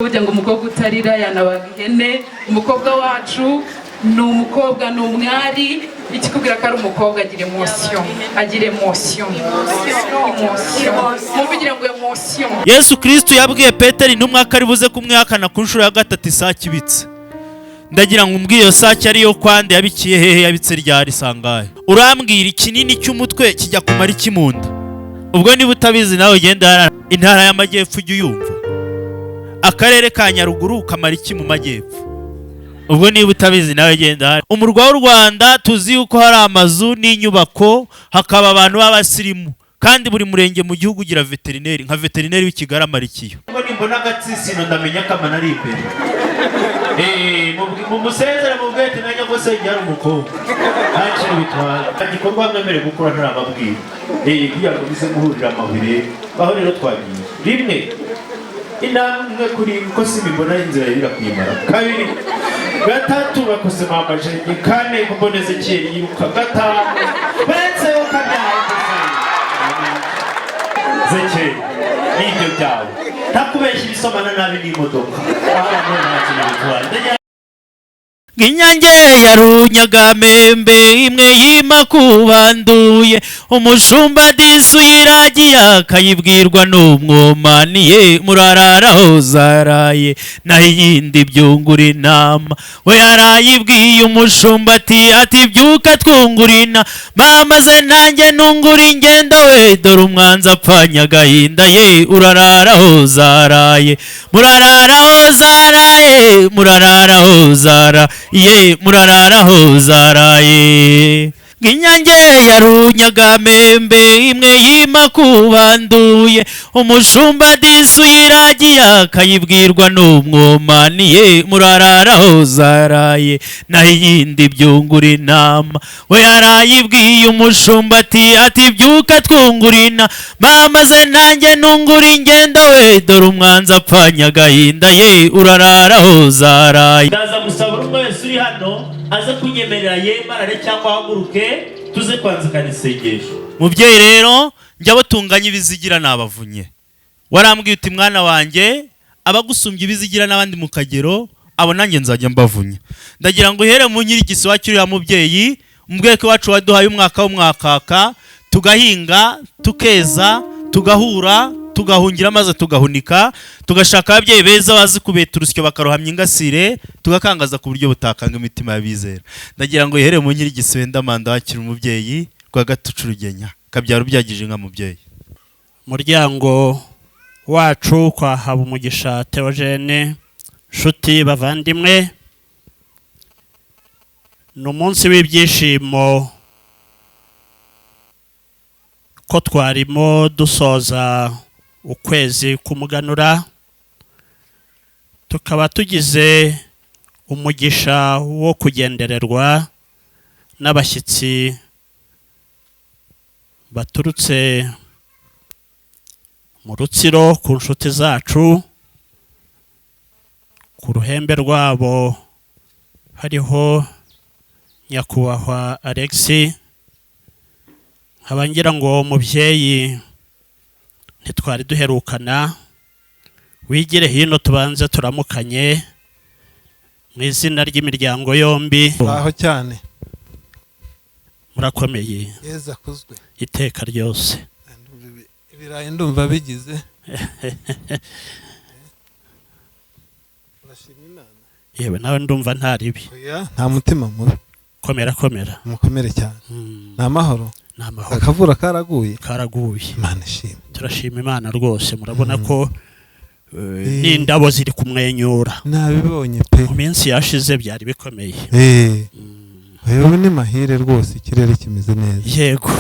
Burya ngo umukobwa utarira yanabaga ihene. Umukobwa wacu ni umukobwa, ni umwari. Ikikubwira ko ari umukobwa, agira émotion, agira émotion, émotion, mumvugira ngo émotion. Yesu Kristo yabwiye Peteri intumwa ko ari buze kumwihakana ku nshuro ya gatatu isake ibitse. Ndagira ngo umbwire, iyo sake ariyo kwande? Yabikiye hehe? Yabitse ryari? Sangahe? Urambwira, ikinini cy'umutwe kijya kumara iki mu nda? Ubwo niba utabizi nawe ugenda. Intara y'Amajyepfo ujya uyumva? Akarere ka Nyaruguru kamara iki mu Majyepfo? Ubwo niba utabizi nawe genda. Umurwa w'u Rwanda tuzi yuko hari amazu n'inyubako, hakaba abantu b'abasirimu, kandi buri murenge mu gihugu ugira veterineri. Nka veterineri w'i Kigali amara ikiyo? Ubwo nimbona agatsisino ndamenya ko amana ari imbere. Mu musezere mu bwete nanjye ngo se ari umukobwa, nta kintu bitwaye, nta gikorwa mwemerewe gukora ntarababwira kugira ngo bize guhurira amabuye aho. Rero twagiye rimwe, intambwe kuri ko simbibona, inzira irira kuyimara. Kabiri, gatatu, bakoze mama jenge. Kane, mbona Ezekiyeli yiruka. Gatanu, uretse ukabyaye Ezekiyeli n'ibyo byawe, ntakubeshya, ibisomana nabi n'imodoka aho abantu nta kintu bitwaye. Inyange ya Runyagamembe imwe yimakubanduye, umushumba disu yiragiye akayibwirwa n'umwomaniye, murararaho zaraye, naho iyindi byungura intama. We yarayibwiye umushumba ati "Byuka twungura intama, maze nanjye nungura ingendo we, dore umwanzi apfanye agahinda ye." Urararaho zaraye, murararaho zaraye, murararaho zaraye, murararaho zaraye. Inyange ya Runyagamembe imwe yimakubanduye, umushumba disu yiragiye akayibwirwa n'umwomaniye, murararaho zaraye, naho iyindi byungura intama. We yarayibwiye umushumba ati "Byuka twungura intama, maze nanjye nungura ingendo we, dore umwanzi apfanye agahinda ye." Urararaho zaraye. Ndaza gusaba buri umwe wese uri hano aze kunyemerera yemarare cyangwa ahaguruke, tuze kwanzikana isengesho. Mubyeyi rero, njya abo tunganya ibizigira nabavunye. Warambwiye uti: "Mwana wanjye, abagusumbya ibizigira n'abandi mu kagero, abo nanjye nzajya mbavunya." Ndagira ngo uhere mu nyirigisi wacu uriya mubyeyi, umubwiye ko iwacu waduhaye umwaka w'umwakaka, tugahinga, tukeza, tugahura, tugahungira, maze tugahunika, tugashaka ababyeyi beza bazi kubeta urusyo, bakarohamya ingasire, tugakangaza ku buryo butakanga imitima y'abizera. Ndagira ngo uhere mu nyirigisi wenda manda wakira umubyeyi rwagatuca urugenya kabyara ubyagije inka mubyeyi. Muryango wacu kwa Habumugisha Theogene, nshuti, bavandimwe, ni umunsi w'ibyishimo ko twarimo dusoza ukwezi k'umuganura, tukaba tugize umugisha wo kugendererwa n'abashyitsi baturutse mu Rutsiro ku nshuti zacu. Ku ruhembe rwabo hariho nyakubahwa Alexi. Nkaba ngira ngo mubyeyi, ntitwari duherukana, wigire hino tubanze turamukanye mu izina ry'imiryango yombi. Aho cyane. Murakomeye? Yezu akuzwe. Iteka ryose. Ibirayi ndumva bigize. Urashima Imana. Yewe, nawe ndumva nta ribi. Oya, nta mutima mubi. Komera, komera. Mukomere cyane. Ni amahoro? Ni amahoro. Akavura karaguye? Karaguye. Imana ishimwe. Turashima Imana rwose. Murabona ko n'indabo ziri kumwenyura. Nabibonye pe. Mu minsi yashize byari bikomeye. Ubu ni mahire rwose, ikirere kimeze neza. Yego.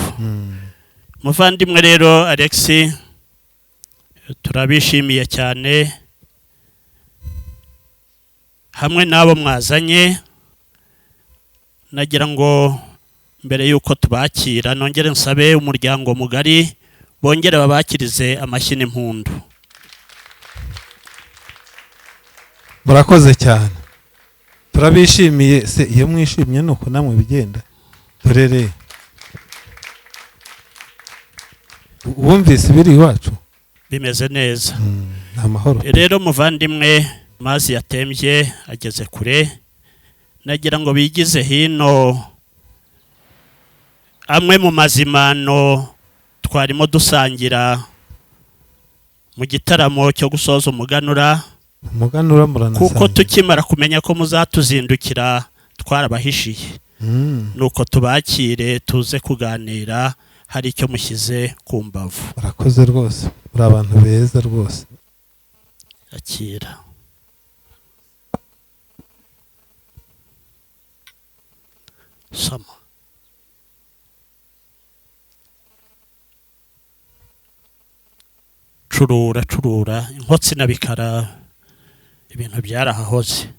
Muvandimwe rero Alex, turabishimiye cyane hamwe n'abo mwazanye. Nagira ngo mbere y'uko tubakira nongere nsabe umuryango mugari bongere babakirize amashyi n'impundu. Murakoze cyane, turabishimiye. Se iyo mwishimye ni uko namwe bigenda? Dorere wumvise ibiri iwacu. Bimeze neza. Ni amahoro. Rero muvandimwe, amazi yatembye ageze kure, nagira ngo bigize hino amwe mu mazimano twarimo dusangira mu gitaramo cyo gusoza umuganura. Umuganura muranasangira. Kuko tukimara kumenya ko muzatuzindukira twarabahishiye. Nuko tubakire tuze kuganira hari icyo mushyize ku mbavu. Murakoze rwose, muri abantu beza rwose. Akira. Soma. Curura curura inkotsi na bikara, ibintu byarahahoze.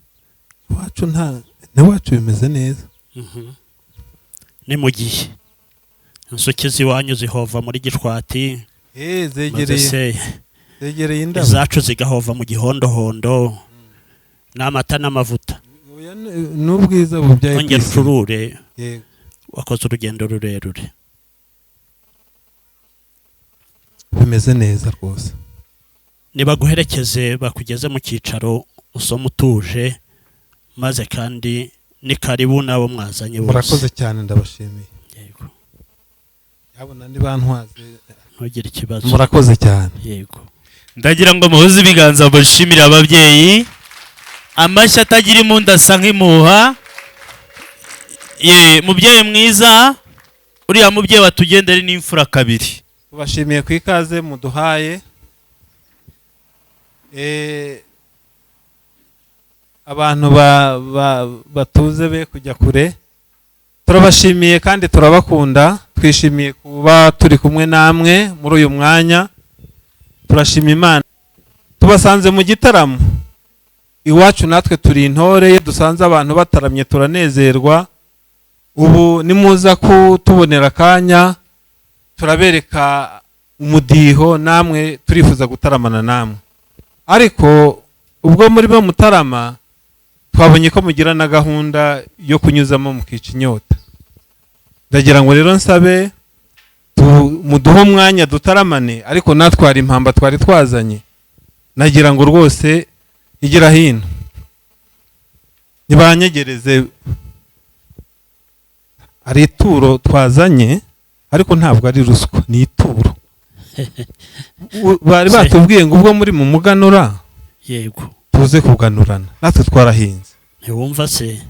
Iwacu nta n'iwacu bimeze neza. Ni mu gihe inzuki z'iwanyu zihova muri Gishwati, Zegereye zegereye indabo, izacu zigahova mu Gihondohondo, n'amata n'amavuta. N'ubwiza bubyaye. Ongera ucurure, wakoze urugendo rurerure. Bimeze neza rwose. Nibaguherekeze bakugeze mu cyicaro usome utuje, maze kandi ni karibu nabo mwazanye bose. Murakoze cyane, ndabashimiye. Yego. Yabona ntibantwaze. Ntugire ikibazo. Murakoze cyane. Yego. Ndagira ngo muhuze ibiganza mushimire ababyeyi. Amashyi atagira impundu asa nk'impuha. Ye mubyeyi mwiza, uriya mubyeyi watugendere n'imfura kabiri. Tubashimiye ku ikaze muduhaye. Abantu batuze be kujya kure, turabashimiye kandi turabakunda. Twishimiye kuba turi kumwe namwe muri uyu mwanya. Turashima Imana tubasanze mu gitaramo iwacu. Natwe turi intore, dusanze abantu bataramye turanezerwa. Ubu nimuza kutubonera akanya turabereka umudiho, namwe turifuza gutaramana namwe. Ariko ubwo muri bo mutarama, twabonye ko mugira na gahunda yo kunyuzamo mukica inyota. Ndagira ngo rero nsabe muduhe umwanya dutaramane, ariko natwara impamba twari twazanye. Nagira ngo rwose igira hino nibanyegereze, ari ituro twazanye, ariko ntabwo ari ruswa, ni ituro. Bari batubwiye ngo ubwo muri mu muganura, yego, tuze kuganurana, natwe twarahinze. Ntiwumva se?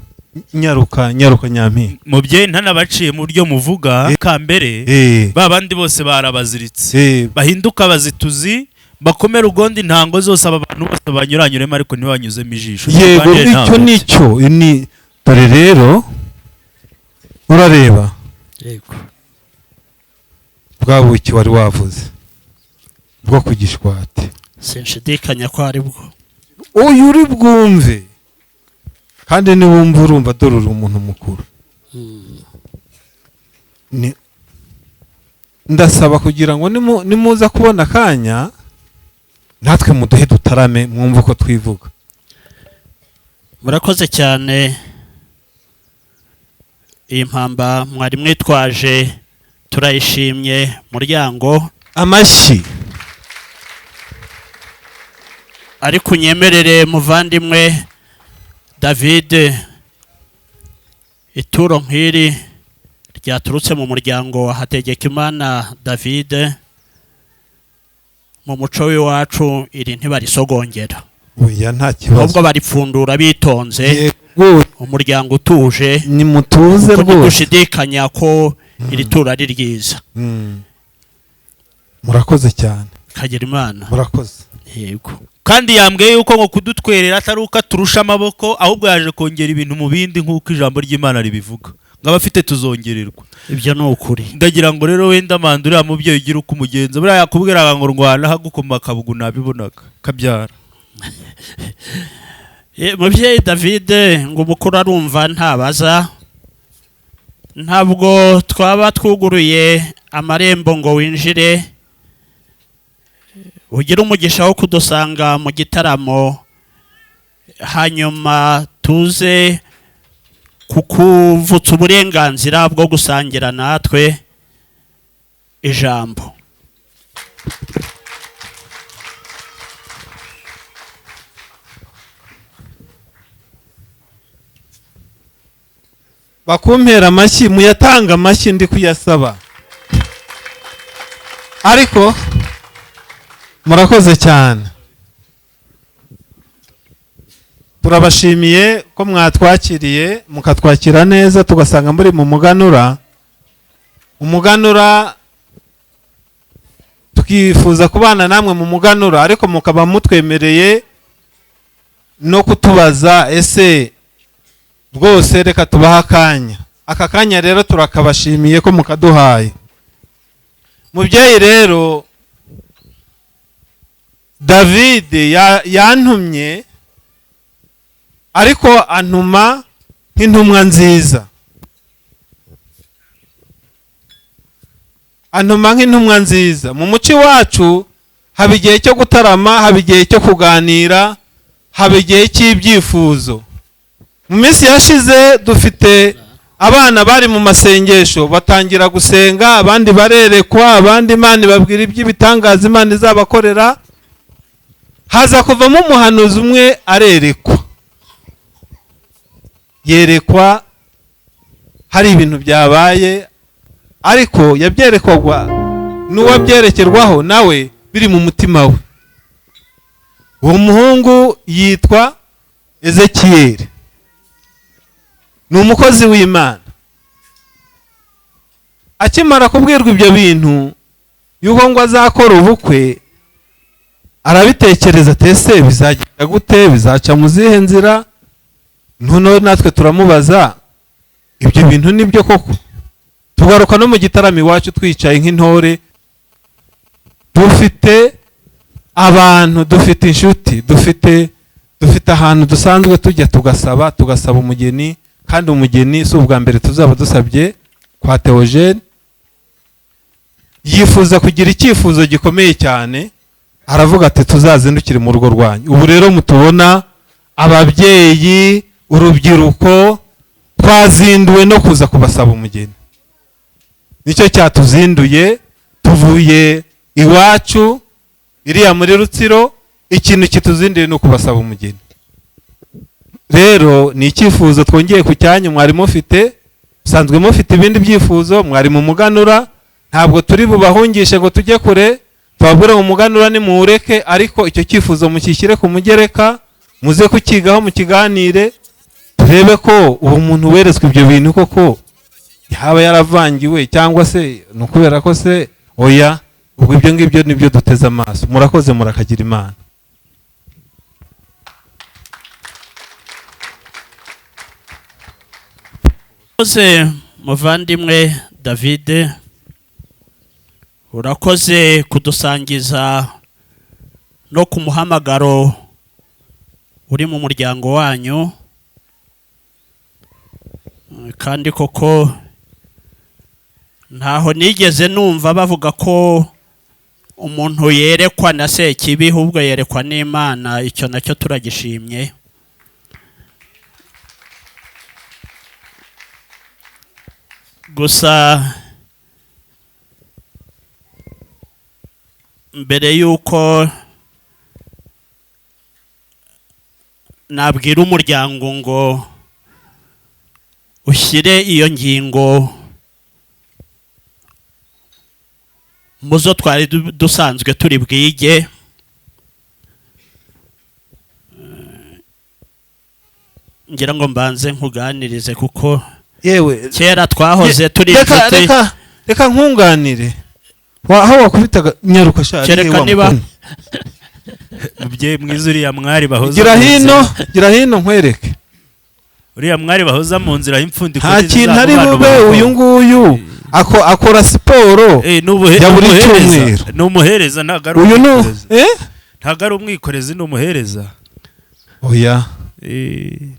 Nyaruka nyaruka nyampinga. Mubyeyi, ntanabaciye mu buryo muvuga kambere, ba bandi bose barabaziritse, bahinduka abazituzi, bakomera ugondi intango zose. Aba bantu bose banyuranyuremo ariko ntibanyuzemo ijisho. Yego, icyo nicyo ni. Dore rero urareba. Yego. Bwa buki wari wavuze bwo ku Gishwati. Sinshidikanya ko ari bwo. Uyu uri bwumve, kandi niwumva urumva, dore uri umuntu mukuru. Ndasaba kugira ngo nimuza kubona akanya natwe muduhe dutarame, mwumve uko twivuga. Murakoze cyane. Iyi mpamba mwari mwitwaje turayishimye, muryango. Amashyi. Ariko unyemerere muvandimwe David, ituro nk'iri ryaturutse mu muryango wa Hategekimana David, mu muco w'iwacu iri ntibarisogongera. Oya, nta kibazo. Ahubwo baripfundura bitonze. Yego. Umuryango utuje. Nimutuze kuko rwose. Ntidushidikanya ko iri turo ari ryiza. Murakoze cyane. Kagira Imana. Murakoze. Yego. Kandi yambwiye yuko ngo kudutwerera atari uko aturusha amaboko, ahubwo yaje kongera ibintu mu bindi nk'uko ijambo ry'Imana ribivuga, ngo abafite tuzongererwa. Ibyo ni ukuri. Ndagira ngo rero wenda manda uriya mubyeyi ugira uko umugenza, buriya yakubwiraga ngo rwana hagukoma akabugu, nabibonaga kabyara. Mubyeyi David, ngo umukuru arumva ntabaza. Ntabwo twaba twuguruye amarembo ngo winjire ugire umugisha wo kudusanga mu gitaramo, hanyuma tuze kukuvutsa uburenganzira bwo gusangira natwe ijambo. Bakumpera amashyi, muyatanga amashyi ndi kuyasaba, ariko murakoze cyane. Turabashimiye ko mwatwakiriye, mukatwakira neza, tugasanga muri mu muganura. Umuganura tukifuza kubana namwe mu muganura, ariko mukaba mutwemereye no kutubaza ese rwose reka tubaha akanya. Aka kanya rero turakabashimiye ko mukaduhaye. Mubyeyi rero, David yantumye, ariko antuma nk'intumwa nziza, antuma nk'intumwa nziza. Mu muco wacu haba igihe cyo gutarama, haba igihe cyo kuganira, haba igihe cy'ibyifuzo. Mu minsi yashize dufite abana bari mu masengesho, batangira gusenga, abandi barerekwa, abandi Imana ibabwira iby'ibitangaza Imana izabakorera. Haza kuvamo umuhanuzi umwe arerekwa, yerekwa hari ibintu byabaye, ariko yabyerekwaga n'uwabyerekerwaho nawe biri mu mutima we. Uwo muhungu yitwa Ezekiyeli, ni umukozi w'Imana. Akimara kubwirwa ibyo bintu yuko ngo azakora ubukwe, arabitekereza ati ese bizagenda gute, bizaca mu zihe nzira? Noneho natwe turamubaza ibyo bintu nibyo koko? Tugaruka no mu gitaramo iwacu twicaye nk'intore, dufite abantu, dufite inshuti, dufite ahantu dusanzwe tujya tugasaba umugeni, kandi umugeni si ubwa mbere tuzaba dusabye kwa Theogene. Yifuza kugira icyifuzo gikomeye cyane, aravuga ati tuzazindukire mu rugo rwanyu. Ubu rero mutubona ababyeyi, urubyiruko, twazinduwe no kuza kubasaba umugeni. Nicyo cyatuzinduye, tuvuye iwacu iriya muri Rutsiro, ikintu kituzinduye ni ukubasaba umugeni. Rero ni icyifuzo twongeye ku cyanyu mwari mufite, musanzwe mufite ibindi byifuzo, mwari mu muganura. Ntabwo turi bubahungishe ngo tujye kure, tubabwire mu muganura nimuwureke, ariko icyo cyifuzo mukishyire ku mugereka, muze kukigaho mukiganire, turebe ko uwo muntu weretswe ibyo bintu koko yaba yaravangiwe cyangwa se ni ukubera ko se oya. Ubwo ibyo ngibyo nibyo duteze amaso. Murakoze, murakagira Imana. Urakoze muvandimwe David, urakoze kudusangiza no ku muhamagaro uri mu muryango wanyu, kandi koko ntaho nigeze numva bavuga ko umuntu yerekwa na Sekibi, ahubwo yerekwa n'Imana. Icyo nacyo turagishimye. Gusa mbere yuko nabwira umuryango ngo ushyire iyo ngingo muzo twari dusanzwe turi bwige, ngira ngo mbanze nkuganirize, kuko yewe kera twahoze turi inshuti. Reka nkunganire aho wakubitaga nyaruka sha, kereka niba mubyeyi mwiza uriya mwari bahoza, gira hino nkwereke uriya mwari bahoza mu nzira y'imfundiko, nta kintu ari bube. Uyu nguyu akora siporo ya buri cyumweru, ni umuhereza, ntabwo ari umwikorezi. Ntabwo ari umwikorezi, ni umuhereza. Oya,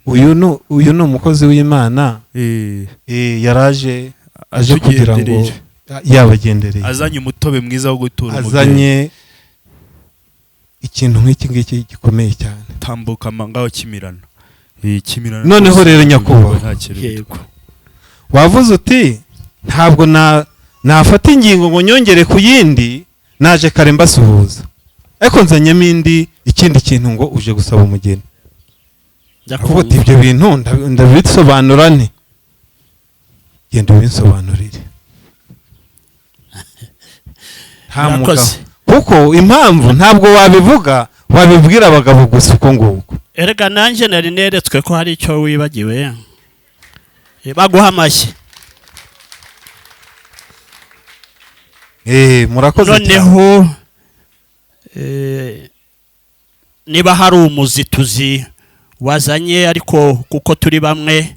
uyu ni umukozi w'Imana. Yaraje aje kugira ngo yabagendereye, azanye umutobe mwiza wo gutura, azanye ikintu nk'iki ngiki gikomeye cyane. Tambuka mangaho Kimirano. Noneho rero nyakubahwa, wavuze uti ntabwo nafata ingingo ngo nyongere ku yindi, naje kare mbasuhuza, ariko nzanyemo indi ikindi kintu ngo uje gusaba umugeni. Ndavuga uti ibyo bintu ndabisobanura nte? Genda ubinsobanurire. Nta mugabo. Murakoze. Kuko impamvu ntabwo wabivuga, wabibwira abagabo gusa uko nguko. Erega nanjye nari neretswe ko hari icyo wibagiwe. Baguha amashyi. Murakoze cyane. Noneho niba hari umuzituzi wazanye, ariko kuko turi bamwe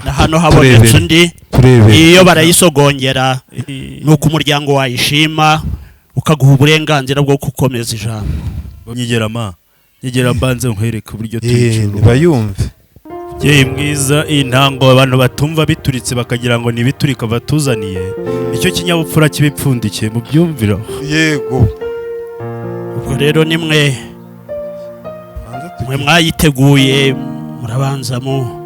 na hano habonetse Turebere. undi, Turebere. iyo barayisogongera nuko umuryango wayishima ukaguha uburenganzira bwo gukomeza ijambo. Nyegera ma, nyegera mbanze nkwereke uburyo tuyicura. Ntibayumve. Mubyeyi mwiza, iyi ntango abantu batumva bituritse bakagira ngo ni ibiturika batuzaniye, nicyo kinyabupfura kibipfundikiye mu byumviro. Yego. Ubwo rero nimwe mwe mwayiteguye, murabanza mu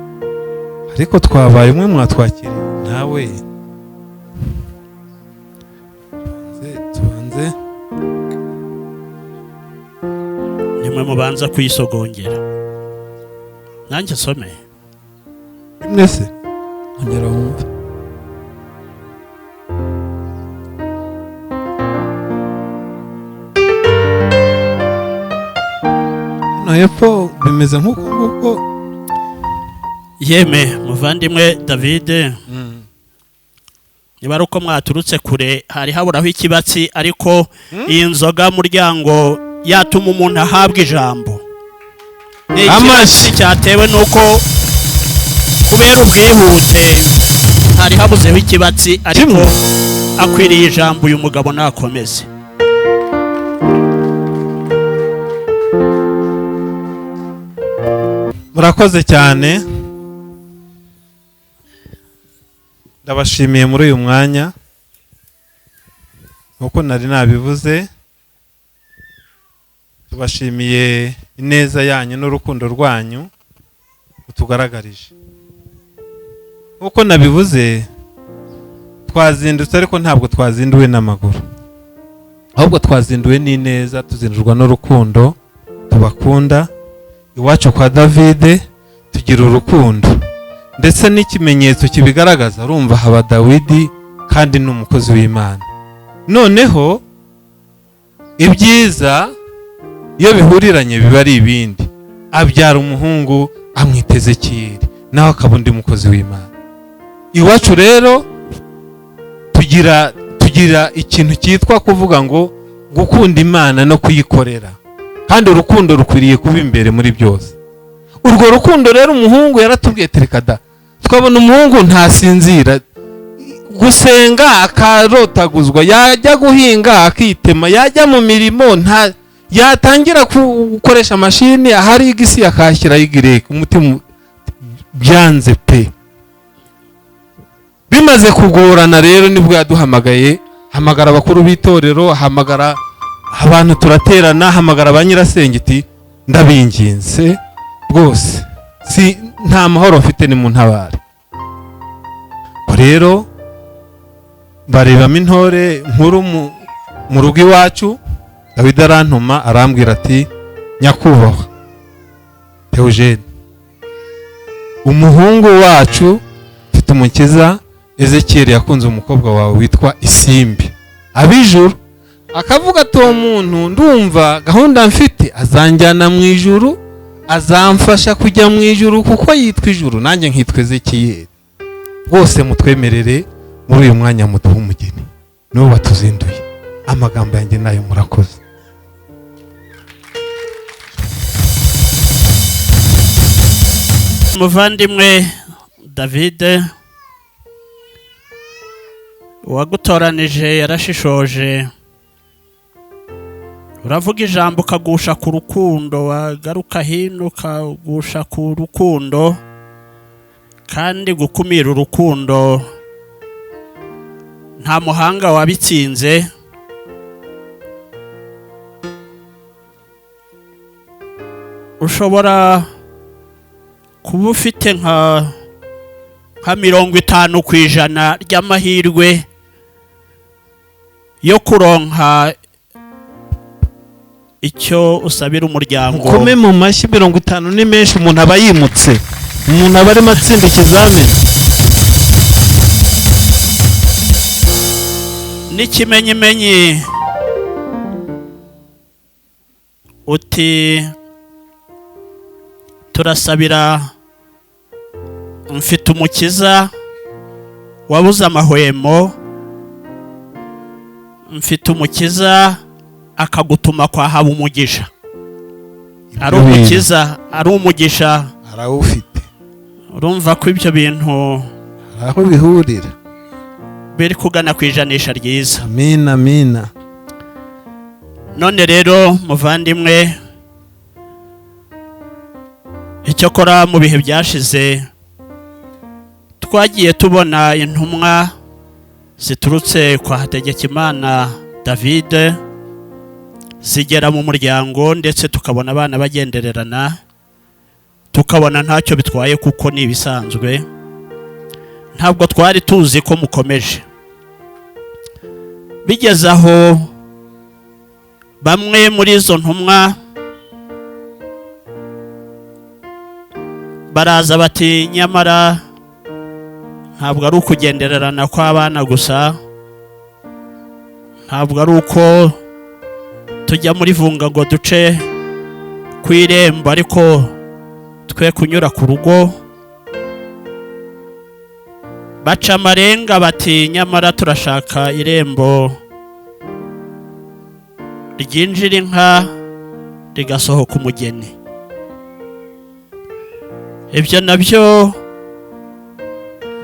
Ariko twabaye umwe, mwatwakiriye nawe. Tubanze, tubanze. Nimwe mubanza kuyisogongera, nanjye nsome. Imwe se, ongera wumve. Hano hepfo bimeze nk'uko nguko. Yeme muvandimwe David, niba ari uko mwaturutse kure hari haburaho ikibatsi, ariko iyi nzoga muryango yatuma umuntu ahabwa ijambo. Ni ikibatsi Amashyi. cyatewe nuko kubera ubwihute hari habuzeho ikibatsi, ariko Kimwe. akwiriye ijambo uyu mugabo nakomeze. Murakoze cyane, ndabashimiye muri uyu mwanya. Nkuko nari nabivuze, tubashimiye ineza yanyu n'urukundo rwanyu mutugaragarije. Nkuko nabivuze, twazindutse, ariko ntabwo twazinduwe n'amaguru, ahubwo twazinduwe n'ineza, tuzindurwa n'urukundo tubakunda. Iwacu kwa Davide tugira urukundo, ndetse n'ikimenyetso kibigaragaza, urumva haba Dawidi kandi ni umukozi w'Imana. Noneho ibyiza iyo bihuriranye biba ari ibindi. Abyara umuhungu amwita Ezekiyeli, nawe akaba undi mukozi w'Imana. Iwacu rero tugira ikintu cyitwa kuvuga ngo gukunda Imana no kuyikorera, kandi urukundo rukwiriye kuba imbere muri byose. Urwo rukundo rero umuhungu yaratubwiye tereka da, twabona umuhungu ntasinzira, gusenga akarotaguzwa, yajya guhinga akitema, yajya mu mirimo nta, yatangira gukoresha mashini ahari igisi akahashyira igireke, umutima byanze pe. Bimaze kugorana rero nibwo yaduhamagaye, hamagara abakuru b'itorero, hamagara abantu turaterana, hamagara ba nyirasenge iti ndabinginze rwose, si nta mahoro mfite, ni mu ntabare. Rero barebamo intore nkuru mu rugo iwacu. Dawidi arantuma arambwira ati nyakubahwa Theogene, umuhungu wacu mfite umukiza Ezekiel yakunze umukobwa wawe witwa Isimbi abijuru, akavuga ati uwo muntu ndumva gahunda mfite azanjyana mu ijuru, azamfasha kujya mu ijuru kuko yitwa ijuru nanjye nkitwa Ezekiel. Rwose mutwemerere muri uyu mwanya muduhe umugeni, nibo batuzinduye. Amagambo yanjye nayo, murakoze. Muvandimwe David, uwagutoranije yarashishoje, uravuga ijambo ukagusha ku rukundo, wagaruka hino ukagusha ku rukundo, kandi gukumira urukundo nta muhanga wabitsinze. Ushobora kuba ufite nka 50% ry'amahirwe yo kuronka icyo usabira umuryango. Mukome mu mashyi, 50 ni menshi, umuntu aba yimutse, umuntu aba arimo atsinda ikizamini. N'ikimenyimenyi uti turasabira mfite umukiza wabuze amahwemo, mfite umukiza akagutuma kwa haba umugisha. Ari umukiza, ari umugisha arawufite. Urumva ko ibyo bintu aho bihurira biri kugana ku ijanisha ryiza. Amina, amina. None rero muvandimwe, icyakora mu bihe byashize twagiye tubona intumwa ziturutse kwa Hategekimana David zigera mu muryango, ndetse tukabona abana bagendererana, tukabona ntacyo bitwaye kuko ni ibisanzwe. Ntabwo twari tuzi ko mukomeje. Bigeze aho bamwe muri izo ntumwa baraza bati nyamara ntabwo ari ukugendererana kw'abana gusa, ntabwo ari uko tujya muri vunga ngo duce ku irembo, ariko twe kunyura ku rugo. Baca amarenga bati nyamara turashaka irembo ryinjira inka rigasohoka umugeni. Ibyo nabyo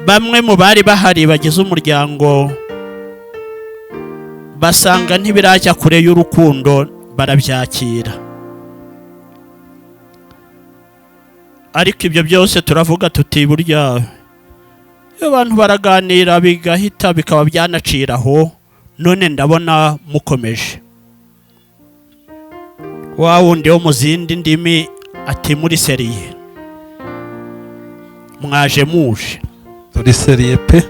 bamwe mu bari bahari bagize umuryango basanga ntibirajya kure y'urukundo, barabyakira. Ariko ibyo byose turavuga tuti burya iyo abantu baraganira bigahita bikaba byanaciraho. None ndabona mukomeje. Wa wundi wo mu zindi ndimi ati muri seriye, mwaje muje turi seriye pe.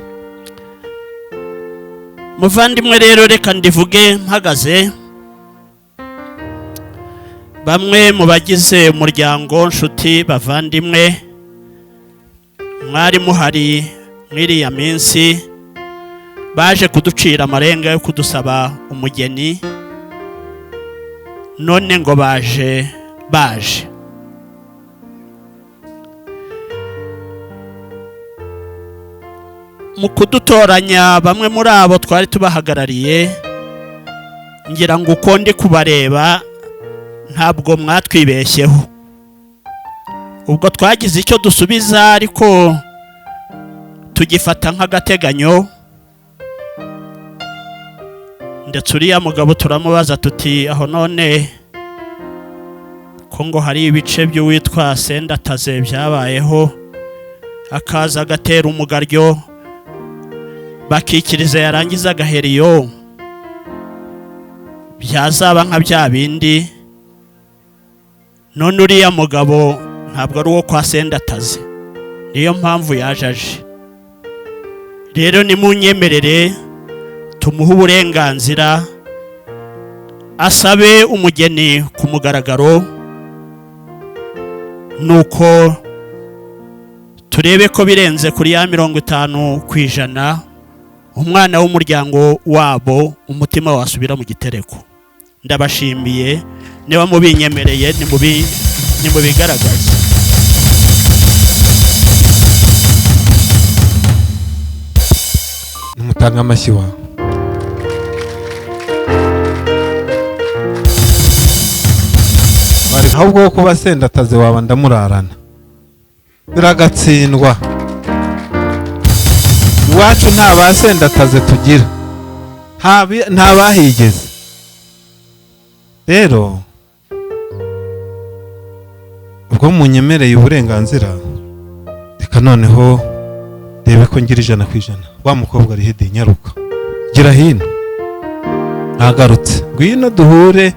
Muvandimwe rero reka ndivuge mpagaze. Bamwe mu bagize umuryango, nshuti, bavandimwe, mwari muhari mwiriya minsi, baje kuducira amarenga yo kudusaba umugeni, none ngo baje baje. Mu kudutoranya bamwe muri abo twari tubahagarariye, ngira ngo uko ndi kubareba ntabwo mwatwibeshyeho. Ubwo twagize icyo dusubiza ariko tugifata nk'agateganyo. Ndetse uriya mugabo turamubaza tuti aho none ko ngo hari ibice by'uwitwa Sendataze byabayeho, akaza agatera umugaryo bakikiriza, yarangiza agaheriyo, byazaba nka bya bindi. None uriya mugabo ntabwo ari uwo kwa Sendataze, niyo mpamvu yaje aje. Rero nimunyemerere tumuhe uburenganzira asabe umugeni ku mugaragaro, nuko turebe ko birenze kuri ya 50% umwana w'umuryango wabo umutima wasubira mu gitereko. Ndabashimiye, niba mubinyemereye nimubigaragaze. Nimutanga amashyi wawe. Bari ahubwo kuba Sendataze waba ndamurarana biragatsindwa. Iwacu nta ba Sendataze tugira, nta bahigeze. Rero ubwo munyemereye uburenganzira, reka noneho rebe ko ngira 100%. Wa mukobwa ari hedi, nyaruka gira hino, ntagarutse, ngwino duhure.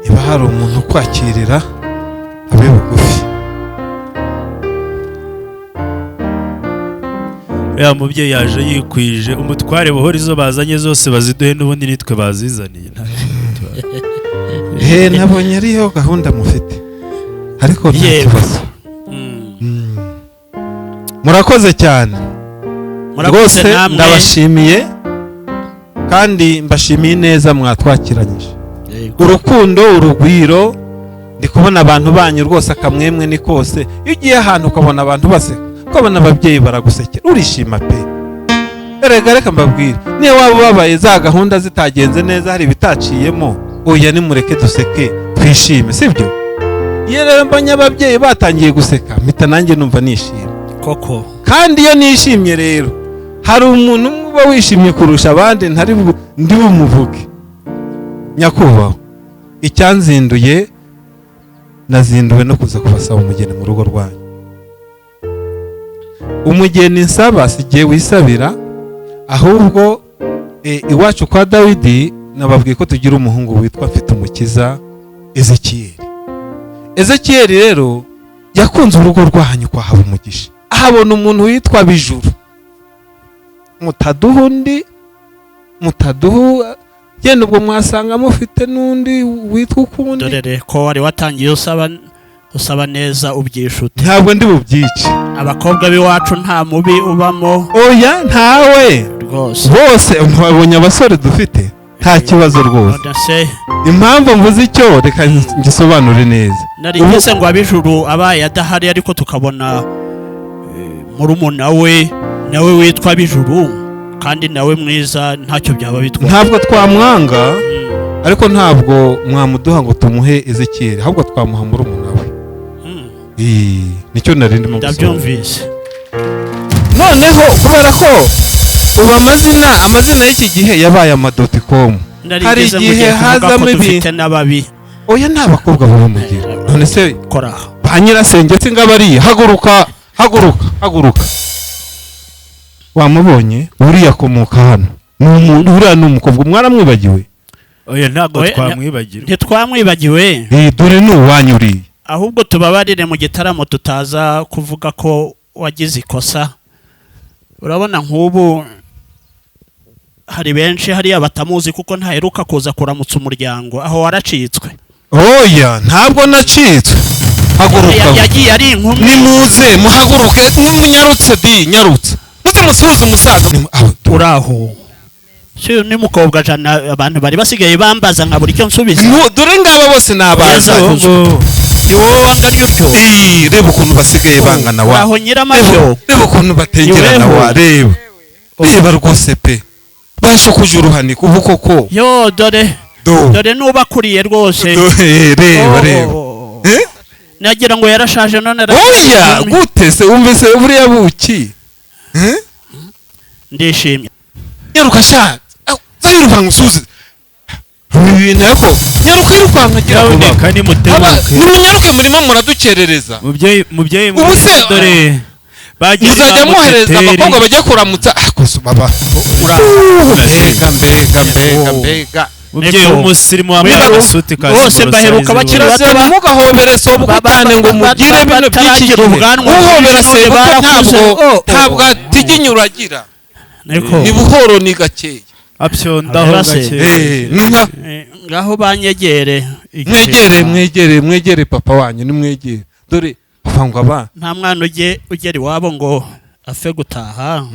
Niba hari umuntu ukwakirira abe bugufi. Ya mubyeyi yaje yikwije, umutware buhoro izo bazanye zose baziduhe, n'ubundi nitwe bazizaniye. Nabonye ariyo gahunda mufite, ariko nta kibazo. Murakoze cyane. Murakoze Rwose namwe. ndabashimiye, kandi mbashimiye neza mwatwakiranyije. Yego. Urukundo, urugwiro, ndi kubona abantu banyu rwose akamwemwe ni kose. Iyo ugiye ahantu ukabona abantu baseka, ukabona ababyeyi baragusekera, urishima pe. Erega reka mbabwire, niyo waba ubabaye, za gahunda zitagenze neza, hari ibitaciyemo, oya, nimureke duseke twishime, sibyo? Iyo rero mbonye ababyeyi batangiye guseka, mpita nanjye numva nishimye. Koko. Kandi iyo nishimye rero, hari umuntu umwe uba wishimye kurusha abandi, ntari ndi bumuvuge. Nyakubahwa, icyanzinduye, nazinduwe no kuza kubasaba umugeni mu rugo rwanyu. Umugeni nsaba si jye wisabira, ahubwo iwacu kwa Dawidi nababwiye ko tugira umuhungu witwa Mfitumukiza Ezekiyeli. Ezekiyeli rero yakunze urugo rwanyu kwa Habumugisha, ahabona umuntu witwa Bijuru. Mutaduha undi, mutaduha genda, ubwo mwasanga mufite n'undi witwa ukundi. Dorere ko wari watangiye usaba neza, ubyishute. Ntabwo ndi bubyice. Abakobwa b'iwacu nta mubi ubamo. Oya, ntawe. Rwose. Bose mwabonye abasore dufite, nta kibazo rwose. None se? Impamvu mvuze icyo, reka ngisobanure neza. Nari ngeze ngo abijuru abaye adahari, ariko tukabona murumuna we nawe witwa Bijuru, kandi nawe mwiza, ntacyo byaba bitwaye. Ntabwo twamwanga, ariko ntabwo mwamuduha ngo tumuhe Ezekiyeli, ahubwo twamuha murumuna we. Nicyo nari ndimo gusobanura. Ndabyumvise. Noneho kubera ko ubu amazina y'iki gihe yabaye ama dot com, Nari hari ngeze igihe mugiye kuvuga ko hazamo dufite ibintu. n'ababi. Oya, nta bakobwa baba mugira. None se Kora. ba nyirasenge se ngabariya? Haguruka, haguruka, haguruka! Wamubonye uriya? Akomoka hano. Ni umuntu, uriya ni umukobwa. Mwaramwibagiwe? Oya, ntabwo Oya, twamwibagirwa. Ntitwamwibagiwe. Dore ni uwanyu uriya. Ahubwo tubabarire, mu gitaramo tutaza kuvuga ko wagize ikosa. Urabona nk'ubu hari benshi hariya batamuzi, kuko ntaheruka kuza kuramutsa umuryango. Aho waracitswe. Oya, ntabwo nacitswe. Haguruka. Yagiye ari inkumi. Nimuze muhaguruke, nimunyarutse di, nyarutse, muze musuhuze umusaza. Uraho? Si ni mukobwa jana, abantu bari basigaye bambaza nka buri cyo nsubiza. Dore ngaba bose ni Yeza abantu. akuzwe. Ni wowe wanganye utyo? Reba ukuntu basigaye bangana wa. Aho nyiramashyo. Reba ukuntu bategerana Niweho. wa, reba, reba rwose pe, bashukuje uruhanika ubu koko. Yo, dore. Do. Dore n'ubakuriye rwose. Do, reba. Oh, Reba. oh, oh. Eh? Nagira ngo yarashaje, none Oya, gute se wumvise buriya buki? Eh? Ndishimye. Nyaruka sha, zayirukanka usuze ibi bintu, ariko nyaruka, yirukanka, gira vuba. Nyabuneka nimutebuke. Nimunyaruke, murimo muradukerereza. Mubyeyi, mubyeyi Ubu mwiza, dore bagiye muzajya ba mwohereza Muteteri. abakobwa bajya kuramutsa. Ah, gusa baba, mbega, mbega, mbega, mbega! Mubyeyi Niko. w'umusirimu wambaye Wibaruka. agasuti ka Bose siporo baheruka size bakiri rwose. Kirazira, ntimugahobere sobukwe cyane ngo mugire bino by'iki bataragira gihe. ubwanwa Uhobera bwinshi, none sebukwe barakuze. ntabwo Oh, oh, ntabwo oh. atiginyura agira. Niko. Ni buhoro, ni gakeya. Apyondaho Abera se. gake. Ni nka Ngaho banyegere mwegere, mwegere, mwegere papa wanyu, nimwegere. Dore papa ngo aba Nta mwana ujye ugera iwabo ngo apfe gutaha,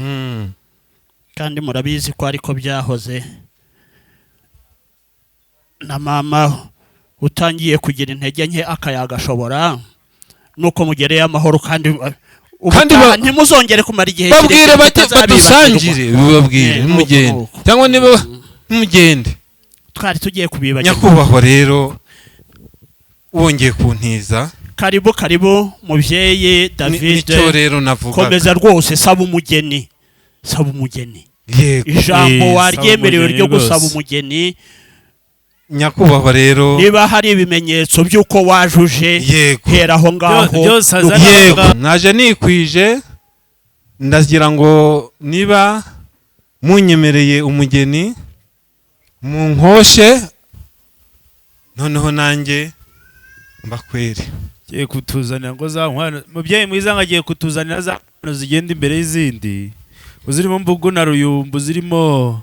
kandi murabizi ko ariko byahoze. Na mama utangiye kugira intege nke akayagashobora, nuko mugereye amahoro, kandi Kandi ubutaha ntimuzongere kumara igihe babwire kirekire bajye mutazabibagirwa. badusangire, babwire nimugende. Nuko. Cyangwa niba nimugende. Twari tugiye kubibagirwa. Nyakubahwa rero, wongeye kuntiza. Karibu, karibu mubyeyi David. Nicyo rero navugaga. Komeza rwose, saba umugeni, saba umugeni. Yego. Ijambo Saba waryemerewe umugeni ryo gusaba rwose. umugeni. Nyakubahwa rero, Niba hari ibimenyetso by'uko wajuje, Yego. hera aho ngaho. Byose azana. Yego, naje nikwije, ndagira ngo niba munyemereye umugeni munkoshe, noneho nanjye mbakwere. Agiye kutuzanira ngo za nkwano, mubyeyi mwiza, ngo agiye kutuzanira za nkwano zigenda imbere y'izindi, zirimo mbugu na ruyumbu, zirimo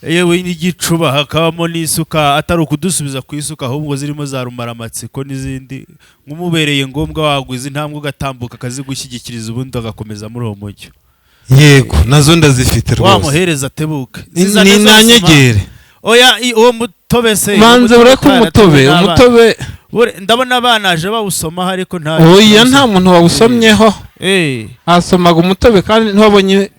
yewe n'igicuba, hakabamo n'isuka, atari ukudusubiza ku isuka, ahubwo zirimo za rumaramatsiko n'izindi, nk'umubereye ngombwa wagwiza intambwe ugatambuka akazigushyigikiriza, ubundi agakomeza muri uwo mujyo. Yego, nazo ndazifite rwose. Wamuhereza atebuke. Ni Zizane ni zose. Nanyegere. Oya, uwo mutobe se? Manze ureke umutobe, umutobe. Ndabona abana aje bawusomaho ariko nta Oya, nta muntu wawusomyeho. Hasomaga umutobe kandi ntiwabonye.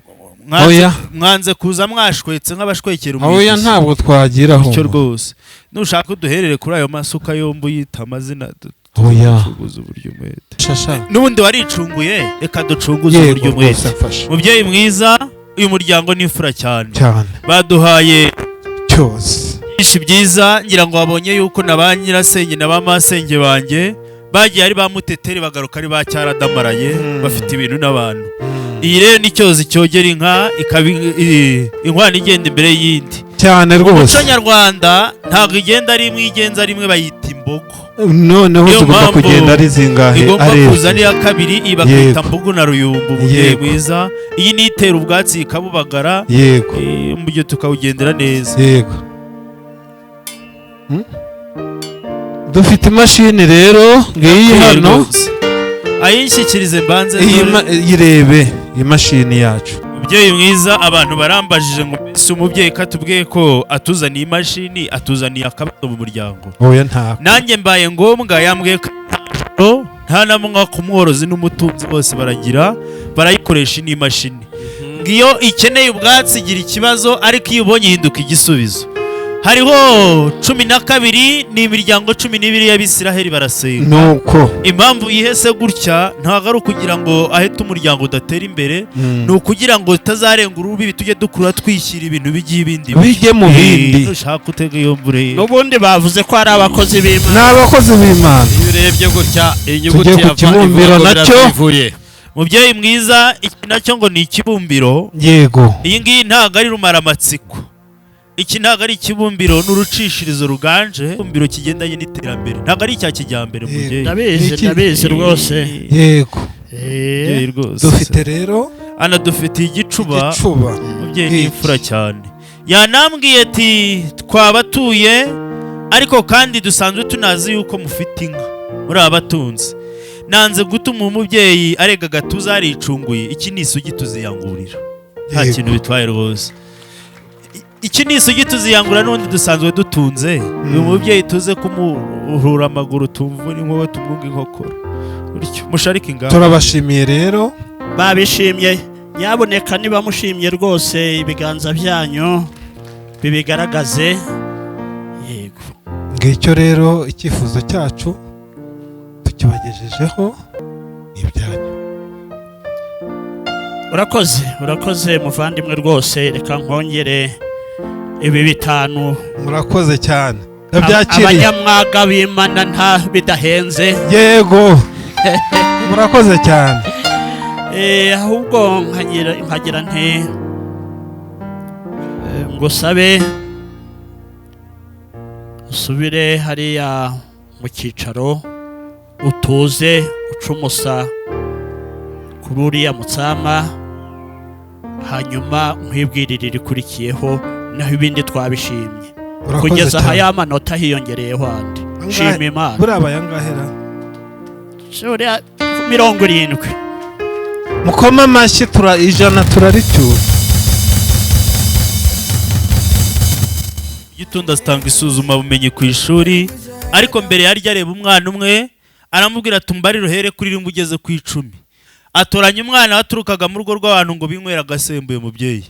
Oya. Mwanze kuza mwashwetse nk'abashwekera Oya, umwigisha. ntabwo twagira aho. Bityo rwose nushaka uduherere kuri ayo masuka yombi uyita amazina. Oya. Ducunguze uburyo umwete. Shasha. N'ubundi waricunguye, reka ducunguze Yego, uburyo rwose umwete. mfasha. Mubyeyi mwiza, uyu muryango ni imfura cyane. Cyane. Baduhaye cyose byinshi byiza. Ngira ngo wabonye yuko na ba nyirasenge na ba masenge banjye bagiye ari ba muteteri, bagaruka ari ba cyaradamaraye, bafite ibintu n'abantu. Iyi rero ni cyozi cyogera inka, ikaba inkwano igenda imbere y'iyindi. Cyane rwose. Umuco nyarwanda ntabwo igenda ari imwe, igenza ari imwe bayita imbogo. Noneho Niyo zigomba mpamvu kugenda ari zingahe? igomba Ari kuza ebyiri. n'iya kabiri, iyi bakayita mbugu na ruyumbu. Umubyeyi mwiza, iyi ni itera ubwatsi ikabubagara. Umujyo tukawugendera neza. Yego. Dufite imashini rero, ngiyi hano. Rwose. Ayinshyikirize mbanze Iyi dore. Yirebe iyi mashini yacu. Umubyeyi mwiza, abantu barambajije ngo mbese umubyeyi katubwiye ko atuzaniye imashini, atuzaniye akabazo mu muryango? Oya, ntako. Nanjye mbaye ngombwa yambwiye ko nta na mwaka umworozi n'umutunzi bose baragira barayikoresha ino imashini. Ngiyo ikeneye ubwatsi igira ikibazo, ariko iyo ubonye ihinduka igisubizo. Hariho 12, ni imiryango 12 y'Abisiraheli barasenga. Nuko Impamvu yihese gutya ntabwo ari ukugira ngo ahite umuryango udatera imbere, ni ukugira ngo utazarenga urubibi, tujye dukura twishyira ibintu bijye ibindi Bijye mu bindi. Nushaka utega iyo mvure. N'ubundi bavuze ko ari abakozi b'Imana. Ni abakozi b'Imana. Iyo urebye gutya inyuguti Tugiye ya ku V kibumbiro ivuga ko nacyo. birazivuye. Mubyeyi mwiza, iki nacyo ngo ni ikibumbiro. Iyi ngiyi ntabwo ari rumaramatsiko, iki ntabwo ari ikibumbiro, ni urucishirizo ruganje, ikibumbiro kigendanye n'iterambere, ntabwo ari icya kijyambere, mubyeyi. Ndabizi, ndabizi rwose. Mubyeyi rwose. Dufite rero Anadufitiye igicuba. Igicuba. Mubyeyi ni imfura cyane, yanambwiye ati twabatuye, ariko kandi dusanzwe tunazi yuko mufite inka muri abatunzi. Nanze gutuma umubyeyi arega agatuza yaricunguye. Iki ni isugi tuziyangurira, nta kintu bitwaye rwose. Iki ni isugi tuziyangura, n'ubundi dusanzwe dutunze. Uyu mubyeyi tuze kumuhura amaguru, tumvune inkuba, tumwunga inkokora, bityo musharike ingamba. Turabashimiye rero. Babishimye, nyaboneka niba mushimye rwose ibiganza byanyu bibigaragaze. Yego. Ngicyo rero icyifuzo cyacu tukibagejejeho, ni ibyanyu. Urakoze, urakoze muvandimwe rwose. Reka nkongere ibi 5. Murakoze cyane, ndabyakiriye. Abanyamwaga b'Imana nta bidahenze. Yego, murakoze cyane. Ahubwo nkagira nti ngusabe usubire hariya mu cyicaro, utuze ucumusa kuri uriya mutsama, hanyuma nkwibwirire irikurikiyeho, naho ibindi twabishimye. Urakoze Kugeza aha cyane. ya manota hiyongereyeho andi. Angahe? Shima Imana. Buriya bayangahera? Uriya 70. Mukoma amashyi, tura 100 turaricyura. Gitunda zitanga isuzumabumenyi ku ishuri, ariko mbere yaryo areba umwana umwe, aramubwira ati umbarire uhere kuri 1 ugeze ku 10. Atoranya umwana waturukaga mu rugo rw'abantu ngo binywera agasembuye. Mubyeyi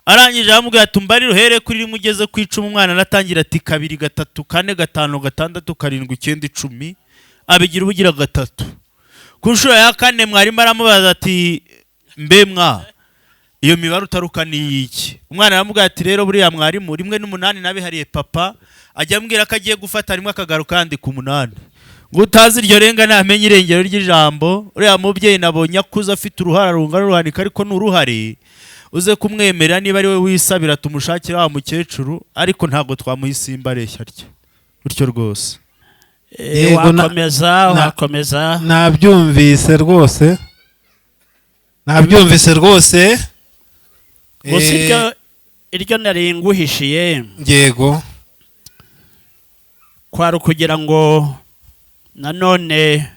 arangije aramubwira ati umbarire uhere kuri 1 ugeze ku 10. Umwana aratangira ati 2, 3, 4, 5, 6, 7, 9, 10, abigira ubugira gatatu. Ku nshuro ya kane mwarimu aramubaza ati mbe mwa, iyo mibare utaruka ni iyiki? Umwana aramubwira ati rero buriya mwarimu, 1 n'8 nabihariye papa, ajya ambwira ko agiye gufata 1 akagaruka yandika 8. Ngo utazi iryo renga ntamenye irengero ry'ijambo. Uriya mubyeyi nabonye akuze afite uruhara rungana ruhanika, ariko ni uruhare uze kumwemerera niba ari we wisabira tumushakira wa mukecuru, ariko ntabwo twamuha isimba areshya atya gutyo rwose. Yego, Wakomeza, wakomeza. Nabyumvise rwose, nabyumvise rwose. Gusa iryo nari nguhishiye kwari ukugira ngo nanone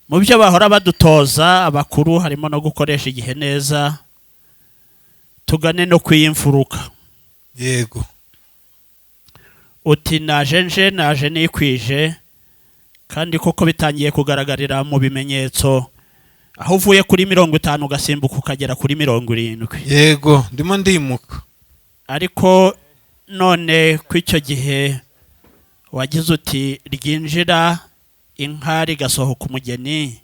mu byo bahora badutoza abakuru harimo no gukoresha igihe neza. Tugane no ku y'imfuruka. Yego. Uti naje nje, naje nikwije, kandi koko bitangiye kugaragarira mu bimenyetso, aho uvuye kuri 50 ugasimbuka ukagera kuri 70. Yego, ndimo ndimuka. Ariko none ku icyo gihe wagize uti ryinjira inka rigasohoka umugeni,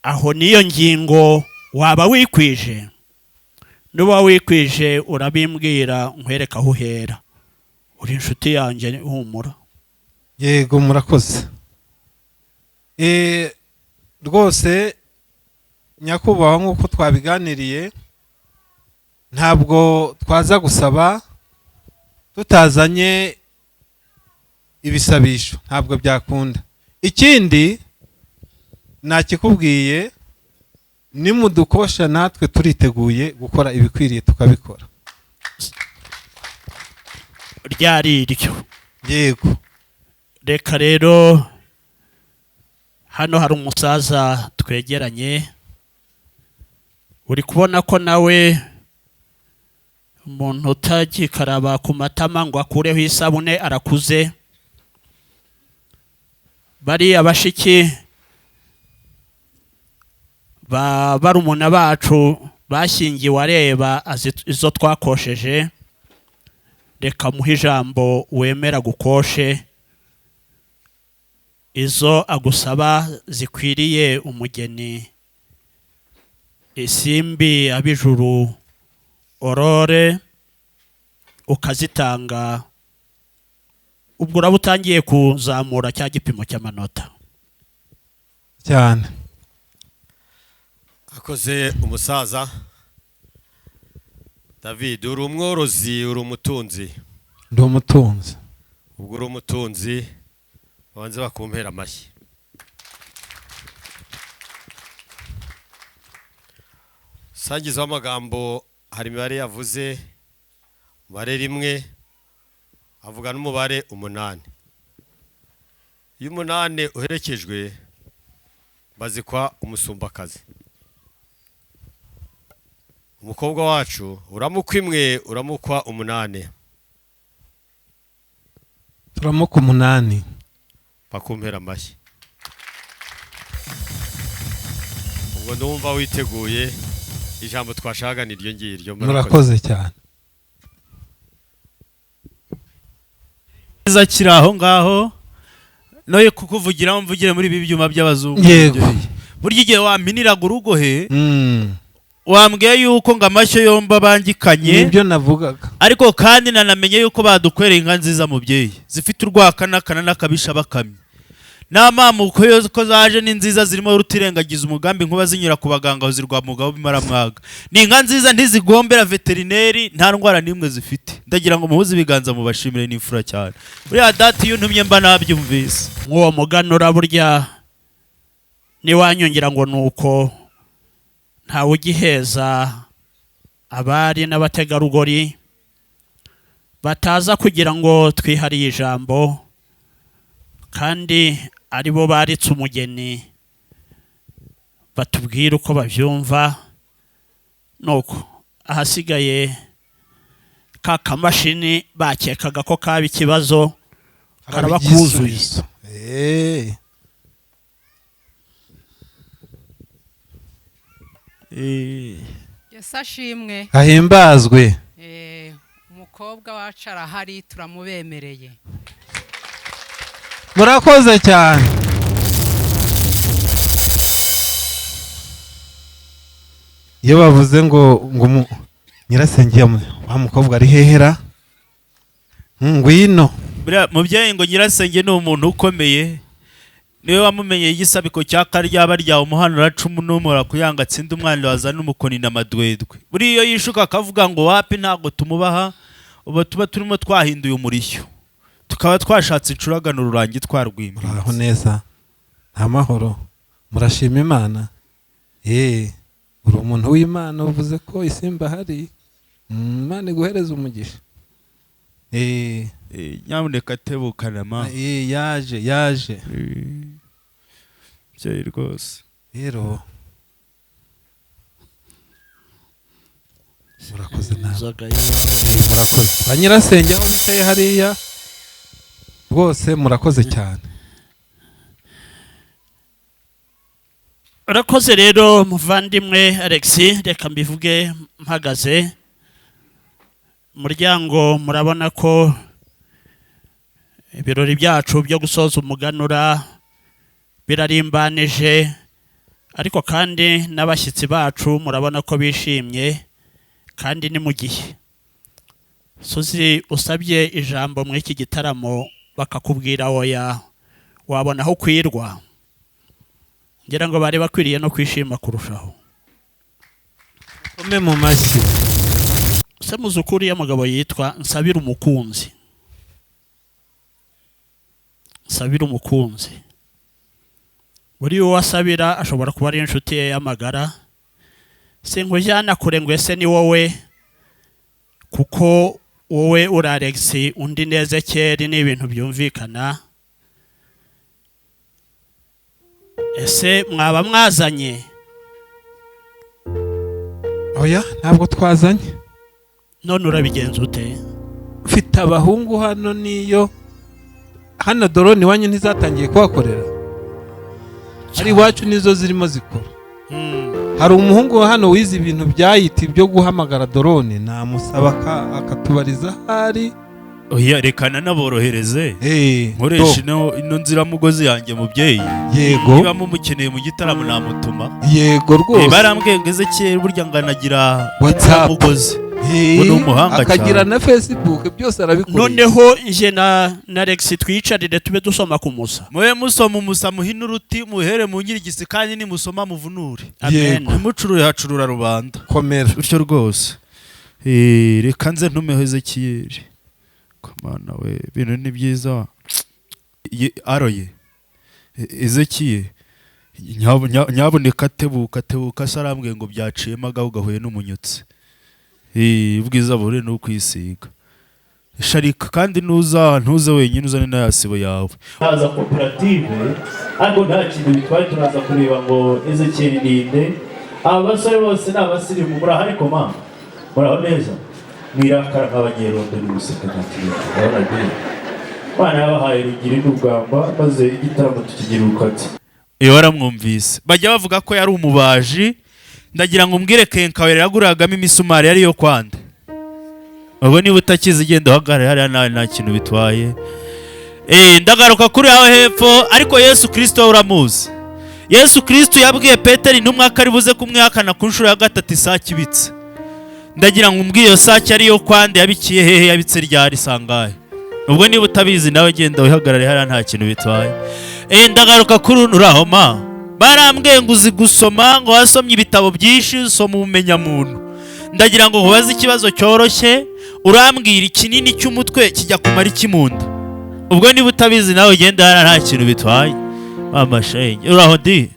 aho niyo ngingo waba wikwije? Nuba wikwije urabimbwira nkwereka aho uhera. Uri inshuti yanjye, humura. Yego, murakoze. Rwose nyakubahwa, nk'uko twabiganiriye, ntabwo twaza gusaba tutazanye ibisabisho, ntabwo byakunda. Ikindi nakikubwiye, nimudukosha natwe turiteguye gukora ibikwiriye tukabikora. Ryari iryo? Yego. Reka rero, hano hari umusaza twegeranye, uri kubona ko nawe umuntu utagikaraba ku matama ngo akureho isabune, arakuze. Bariya bashiki ba barumuna bacu bashyingiwe areba azi izo twakosheje. Reka muhe ijambo wemera gukoshe izo agusaba zikwiriye umugeni. Isimbi Abijuru Aurore, ukazitanga, ubwo uraba utangiye kuzamura cya gipimo cy'amanota. Cyane. Akoze umusaza David. Uri umworozi, uri umutunzi. Ndi umutunzi. Ubwo uri umutunzi, babanze bakumpera amashyi. Sangiza w'amagambo, hari imibare yavuze, umubare 1 avuga n'umubare 8. Iyo 8 uherekejwe bazikwa umusumbakazi. Umukobwa wacu uramukwa 1, uramukwa 8. Turamukwa 8. Bakumpera amashyi. Ubwo ndumva witeguye, ijambo twashaka ni iryo ngiryo. Murakoze cyane. Neza kiri aho ngaho, noye kukuvugira mvugire muri ibi byuma by'abazungu. Yego. Burya igihe wampiniraga urugohe, wambwiye yuko ngo amashyo yombi abangikanye. Nibyo navugaga. Ariko kandi nanamenye yuko badukwereye inka nziza mubyeyi, zifite urwakanakana n'akabisha bakamye. N'amamuko yo ko zaje ni nziza, zirimo rutirengagiza umugambi nkuba zinyura ku baganga zirwa mugabo bimaramwaga. Ni inka nziza, ntizigombera veterineri, nta ndwara n'imwe zifite. Ndagira ngo muhuze ibiganza mubashimire, n'imfura cyane. Buriya data iyo ntumye mba nabyumvise. Nk'uwo muganura burya niwanyongera ngo nuko ntawe ugiheza abari n'abategarugori bataza kugira ngo twihariye ijambo, kandi aribo baritse umugeni, batubwire uko babyumva. Nuko ahasigaye ka kamashini bakekaga ko kaba ikibazo karaba kuzuye. Yesu ashimwe. Ahimbazwe. Umukobwa wacu arahari, turamubemereye. Murakoze cyane. Iyo bavuze ngo ngo nyirasenge wa mukobwa ari hehera, ngwino. Mubyeyi ngo nyirasenge ni umuntu ukomeye, niwe wamumenyeye igisabiko cya karyaba rya umuhanura cumu n'umura kuyanga atsinda umwana wazana umukoni na madwedwe. Buri iyo yishuka akavuga ngo wapi ntago tumubaha, ubu tuba turimo twahinduye umurishyo, tukaba twashatse incuragano rurangi twarwimba. Muraho neza, nta mahoro, murashima Imana. Uri umuntu w'Imana, uvuze ko isimba hari, Imana iguhereza umugisha. Nyamuneka tebukana ma. Yaje yaje. Byeyi rwose. Rero Murakoze nawe. Inzoga y'iwawe. Murakoze ba nyirasenge aho bicaye hariya rwose, murakoze cyane. Urakoze rero muvandimwe Alex. Reka mbivuge mpagaze umuryango. Murabona ko ibirori byacu byo gusoza umuganura birarimbanije, ariko kandi n'abashyitsi bacu murabona ko bishimye, kandi ni mu gihe Suzi usabye ijambo muri iki gitaramo bakakubwira oya, wabona aho ukwirwa. Ngira ngo bari bakwiriye no kwishima kurushaho. Kome mu mashyi. Se muzi uko uriya mugabo yitwa? Nsabira Umukunzi, Nsabira Umukunzi. Buriya uwo asabira ashobora kuba ari inshuti ye y'amagara. Sinkujyana kure ngo ese ni wowe, kuko wowe uri Alex, undi ni Ezekeri, ni ibintu byumvikana. Ese mwaba mwazanye? Oya, ntabwo twazanye. None urabigenza ute? Mfite abahungu hano, niyo hano drone iwanyu ntizatangiye kuhakorera, ari iwacu nizo zirimo zikora. Hari umuhungu wa hano wize ibintu bya IT byo guhamagara drone, namusaba akatubariza ahari. Oya, reka nanaborohereze, nkoresha ino nziramugozi yanjye, mubyeyi. Niba mumukeneye mu gitaramo namutuma. Yego rwose. Barambwiye ngo Ezekiyeli burya nganagira WhatsApp. inziramugozi. Ngo ni umuhanga akagira cyane. Na Facebook, byose arabikoresha. Noneho nje na Alex twicarire tube dusoma ku musa. Mube musoma umusa, muhine uruti, muhere mu nkirigisi, kandi nimusoma muvunure. Amen. Ntimucurure hacurura rubanda. Komera. Utyo rwose. Reka nze ntumeho Ezekiyeli. Kamana we, ibintu ni byiza. Aroye Ezekiye, nyabuneka tebuka tebuka. Se arambwiye ngo byaciyemo agahu gahuye n'umunyutsi. Ubwiza buhure ni ukwisiga sharika, kandi nuza ntuze wenyine, uzane n'ayasibo yawe. Haza koperative, ariko nta kintu bitwaye. Turaza kureba ngo Ezekiyeli ninde. Aba basore bose ni abasirimu. Muraho ariko ma? Muraho neza? Mwirakara nk'abanyerondo n'ubuseka, nta kintu. Urabona de Imana yabahaye rugiri n'ubwamba, maze igitaramo tukigira urukatsi. Iyo waramwumvise bajya bavuga ko yari umubaji. Ndagira ngo umbwire, kenkawera yaguragamo imisumari yari yo kwanda? Ubwo niba utakizi igenda uhagarare hariya nawe, nta kintu bitwaye. Ndagaruka kuri aho hepfo. Ariko Yesu Kirisito we uramuzi. Yesu Kirisito yabwiye Peteri intumwa ko ari buze kumwihakana ku nshuro ya gatatu isake ibitse. Ndagira ngo umbwire, iyo sake ariyo kwande, yabikiye hehe, yabitse ryari, sangahe? Ubwo niba utabizi nawe genda wihagarare hariya, nta kintu bitwaye. Ndagaruka kuri uno. Uraho ma? Barambwiye ngo uzi gusoma, ngo wasomye ibitabo byinshi, usoma ubumenyamuntu. Ndagira ngo nkubaze ikibazo cyoroshye. Urambwira, ikinini cy'umutwe kijya kumara iki mu nda? Ubwo niba utabizi nawe ugenda hariya, nta kintu bitwaye. Mama shenge, uraho di?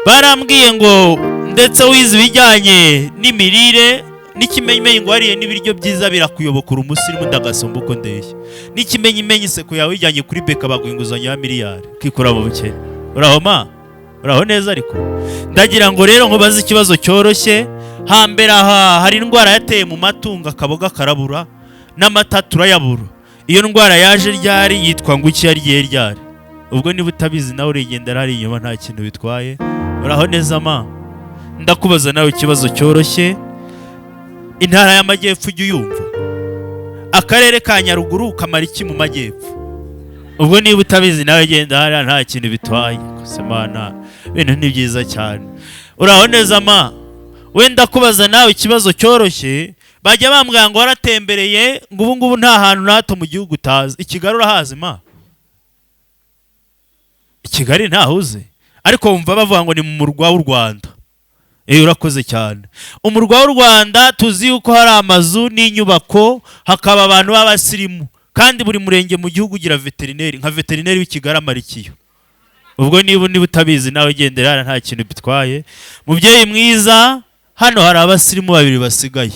Barambwiye ngo ndetse wize ibijyanye n'imirire, n'ikimenyimenyi ngo wariye n'ibiryo byiza birakuyobokura umusirimu, ndagasumba uko ndeshya. N'ikimenyimenyi iseko yawe wijyanye kuri BK baguha inguzanyo ya miliyari ukikura mu bukene. Uraho ma? Uraho neza? Ariko ndagira ngo rero nkubaze ikibazo cyoroshye. Hambere aha hari indwara yateye mu matungo, akaboga karabura n'amata turayabura. Iyo ndwara yaje ryari, yitwa ngo iki, yariye ryari? Ubwo niba utabizi nawe urigendera hari inyuma, nta kintu bitwaye. Uraho neza ma? Ndakubaza nawe ikibazo cyoroshye. Intara y'Amajyepfo ujya uyumva? Akarere ka Nyaruguru kamara iki mu Majyepfo? Ubwo niba utabizi nawe genda hariya, nta kintu bitwaye. Semana, ibintu ni byiza cyane. Uraho neza ma? Wenda kubaza nawe ikibazo cyoroshye. Bajya bambwira ngo waratembereye, ngo ubu ngubu nta hantu na hato mu gihugu utazi. I Kigali urahazi ma? I Kigali ntahuze, ariko wumva bavuga ngo ni mu murwa w'u Rwanda. Urakoze cyane. Umurwa w'u Rwanda tuzi yuko hari amazu n'inyubako, hakaba abantu b'abasirimu, kandi buri murenge mu gihugu ugira veterineri. Nka veterineri w'i Kigali amara ikiyo? Ubwo niba utabizi nawe gendera hariya, nta kintu bitwaye. Mubyeyi mwiza, hano hari abasirimu babiri basigaye.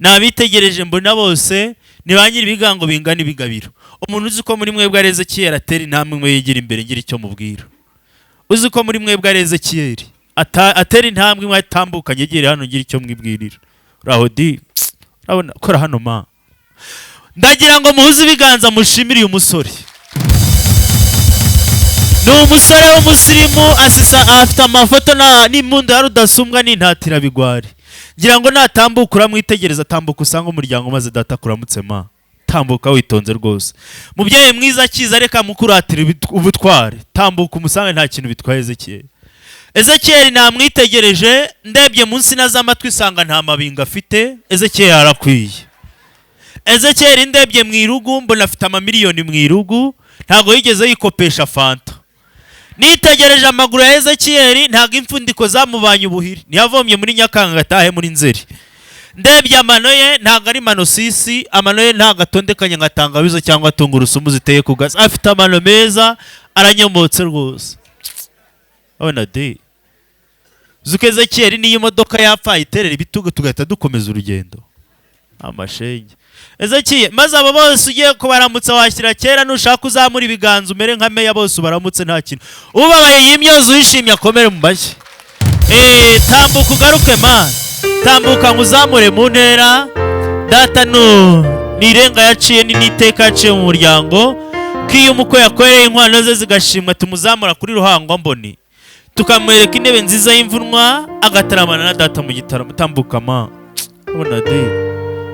Nabitegereje mbona bose ni ba nyiri ibigango bingana ibigabiro. Umuntu uzi ko muri mwebwe ari Ezekiyeli atera intambwe imwe yigira imbere, ngira icyo mubwira. Uzi ko muri mwebwe ari Ezekiyeli atera intambwe imwe atambukanye yegere hano, ngira icyo mwibwirira. Uraho di, urabona kora hano ma. Ndagira ngo muhuze ibiganza mushimire uyu musore. Ni umusore w'umusirimu, asisa afite amafoto na n'impundu ya rudasumbwa n'intatira bigwari. Ngira ngo natambuka uramwitegereza, tambuka usanga umuryango maze data kuramutse ma. Tambuka witonze rwose. Mubyeyi mwiza akiza, reka mukuratira ubutwari. Tambuka umusange nta kintu bitwaye Ezekiel. Ezekiel namwitegereje, ndebye munsi na z'amatwi isanga nta mabinga afite. Ezekiel arakwiye. Ezekiel ndebye mu irugu mbona afite amamiliyoni mu irugu, ntago yigeze yikopesha fanta. Nitegereje amaguru ya Ezekiel, ntago impfundiko zamubanye ubuhiri, ntiyavomye muri Nyakanga atahe muri Nzeri. Ndebye amano ye ntago ari mano sisi, amano ye ntago atondekanye nka tangawizi cyangwa tungurusumu ziteye ku gasi. Afite amano meza, aranyomotse rwose. Abona de zuko Ezekiel niyo imodoka yapfa iterera ibitugu tugahita dukomeza urugendo. Amashenge Ezekiel, maze abo bose ugiye kubaramutsa washyira kera, nushaka uzamura ibiganza umere nka meya, bose ubaramutse nta kintu. Ubabaye yimyoza, uyishimye akomere mu mashyi. Tambuka ugaruke ma, tambuka nguzamure mu ntera. Data nu nirenga yaciye ni niteka yaciye mu muryango, kiyo umukwe yakwereye inkwano ze zigashimwa, tumuzamura kuri ruhango mboni, tukamwereka intebe nziza y'imvunwa, agataramana na data mu gitaramo. Tambuka ma, ubona de,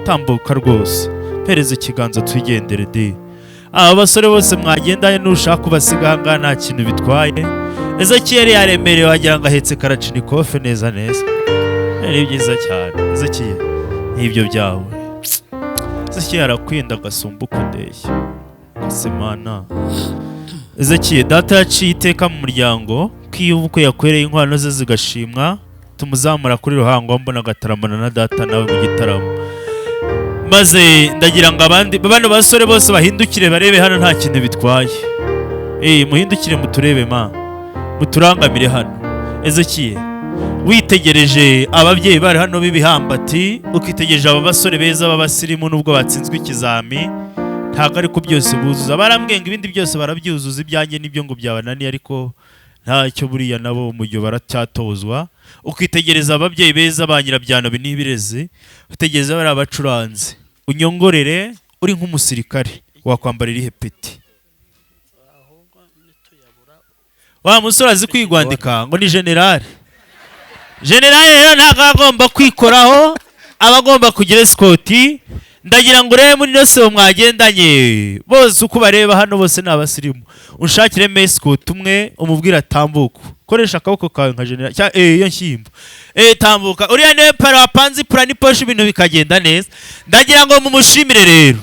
tambuka rwose, pereza ikiganza twigendere de. Aba basore bose mwagendanye nushaka kubasiga aha ngaha nta kintu bitwaye. Ezekiel yaremerewe wagira ngo ahetse karachinikofe neza neza. Ni byiza cyane Ezekiel, n'ibyo byawe. Ezekiel arakwinda agasumba uko ndeshya kasemana. Ezekiel data yaciye iteka mu muryango, kiyo ubukwe yakwereye inkwano ze zigashimwa, tumuzamura kuri ruhango mbona agataramana na data nawe mu gitaramo. Maze ndagira ngo abandi bano basore bose bahindukire barebe hano nta kintu bitwaye. Muhindukire muturebe ma, muturangamire hano. Ezekiel witegereje ababyeyi bari hano b'ibihambati, ukitegereje aba basore beza b'abasirimu nubwo batsinzwe ikizami, ntabwo ariko byose buzuza. Barambwenga ibindi byose barabyuzuza, ibyanjye nibyo ngo byabananiye, ariko ntacyo buriya nabo mujyo baracyatozwa. Ukitegereza ababyeyi beza ba nyirabyano n'ibirezi, utegereza bari abacuranzi, unyongorere uri nk'umusirikare wakwambara irihe peti? Wa musore azi kwigwandika ngo ni general. General rero ntabwo agomba kwikoraho, aba agomba kugira escort. Ndagira ngo urebe muri nose mwagendanye bose uko bareba hano bose ni abasirimu, unshakiremo escort umwe umubwira tambuka, koresha akaboko kawe nka general cya iyo nshyimbo, tambuka uriya niwe para wapanze ipura n'iposhe ibintu bikagenda neza. Ndagira ngo mumushimire rero.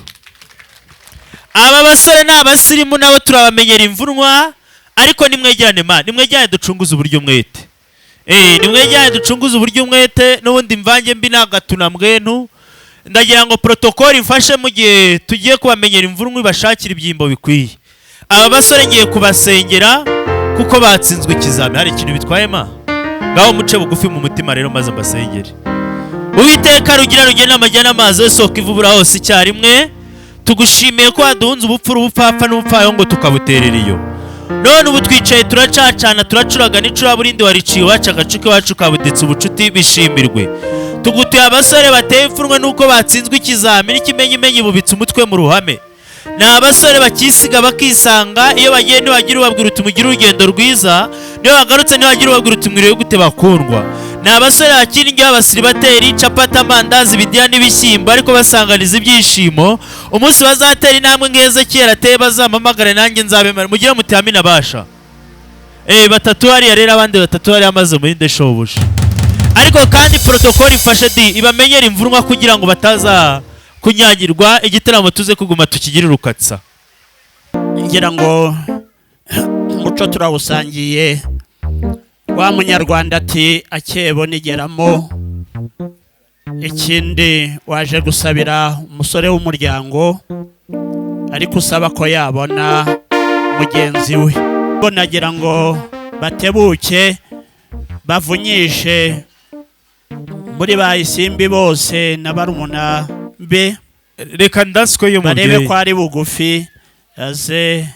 Aba basore ni abasirimu nabo turabamenyera imvunwa, ariko nimwegerane ma, nimwegerane ducunguze uburyo umwete. Nimwegerane ducunguze uburyo umwete, n'ubundi mvange mbi nagatuna mbwenu. Ndagira ngo protocol ifashe mu gihe tugiye kubamenyera imvunwa ibashakira ibyimbo bikwiye. Aba basore ngiye kubasengera kuko batsinzwe ikizami, hari ikintu bitwaye ma? Ngaho muce bugufi mu mutima rero maze mbasengere. Uwiteka rugira rugena amajyana amazi y'isoko ivubura hose icyarimwe, tugushimiye ko waduhunze ubupfura ubupfapfa n'ubupfayongo tukabuterera iyo. None ubu twicaye turacacana turacuraga n'icuraburindi wariciye iwacu agacuka iwacu kabuditse ubucuti bishimirwe. Tugutuye abasore bateye ipfunwe nuko batsinzwe ikizami n'ikimenyimenyi bubitse umutwe mu ruhame. Ni abasore bakisiga bakisanga, iyo bagiye ntibagira ubabwira uti mugire urugendo rwiza, niyo bagarutse ntibagira ubabwira uti mwiriwe gute bakundwa. Ni abasore bakiri indyo y'abasiribateri, capati, amandazi, ibidiya n'ibishyimbo, ariko basanganiza ibyishimo. Umunsi bazatera intambwe nk'Ezekiel ateye bazampamagare nanjye nzabemera. Mugire muti amina basha. Batatu hariya rero, abandi batatu hariya maze murinde shobuja. Ariko kandi protocol ifashe di ibamenyera imvunwa kugira ngo bataza kunyagirwa, igitaramo tuze kuguma tukigirira ukatsa. Ngira ngo umuco turawusangiye. Wa munyarwanda ati akebo nigeramo. Ikindi waje gusabira umusore w'umuryango, ariko usaba ko yabona mugenzi we. Nagira ngo batebuke bavunyishe muri ba isimbi bose na barumuna be, reka ndaswe yo barebe mubyeyi ko ari bugufi, aze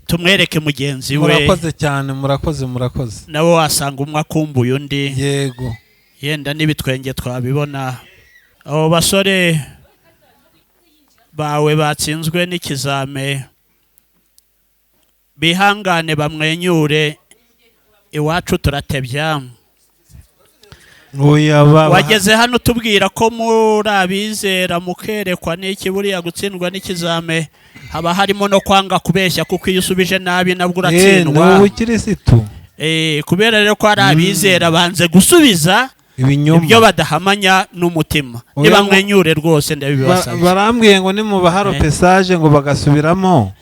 tumwereke mugenzi we. Murakoze cyane, murakoze murakoze. Nawe wasanga umwe akumbuye undi. Yego. Yenda n'ibitwenge twabibona. Abo basore bawe batsinzwe n'ikizame bihangane bamwenyure, iwacu turatebya. Oya, Wageze hano utubwira ko muri abizera, mukerekwa n'iki. Buriya gutsindwa n'ikizame haba harimo no kwanga kubeshya, kuko iyo usubije nabi nabwo ni uratsindwa. Ubukirisitu. Kubera rero ko ari abizera, banze gusubiza ibinyoma ibyo badahamanya n'umutima. Oya, Nibamwenyure rwose, ndabibasabye. Barambwiye ngo nimubaha pesage ngo bagasubiramo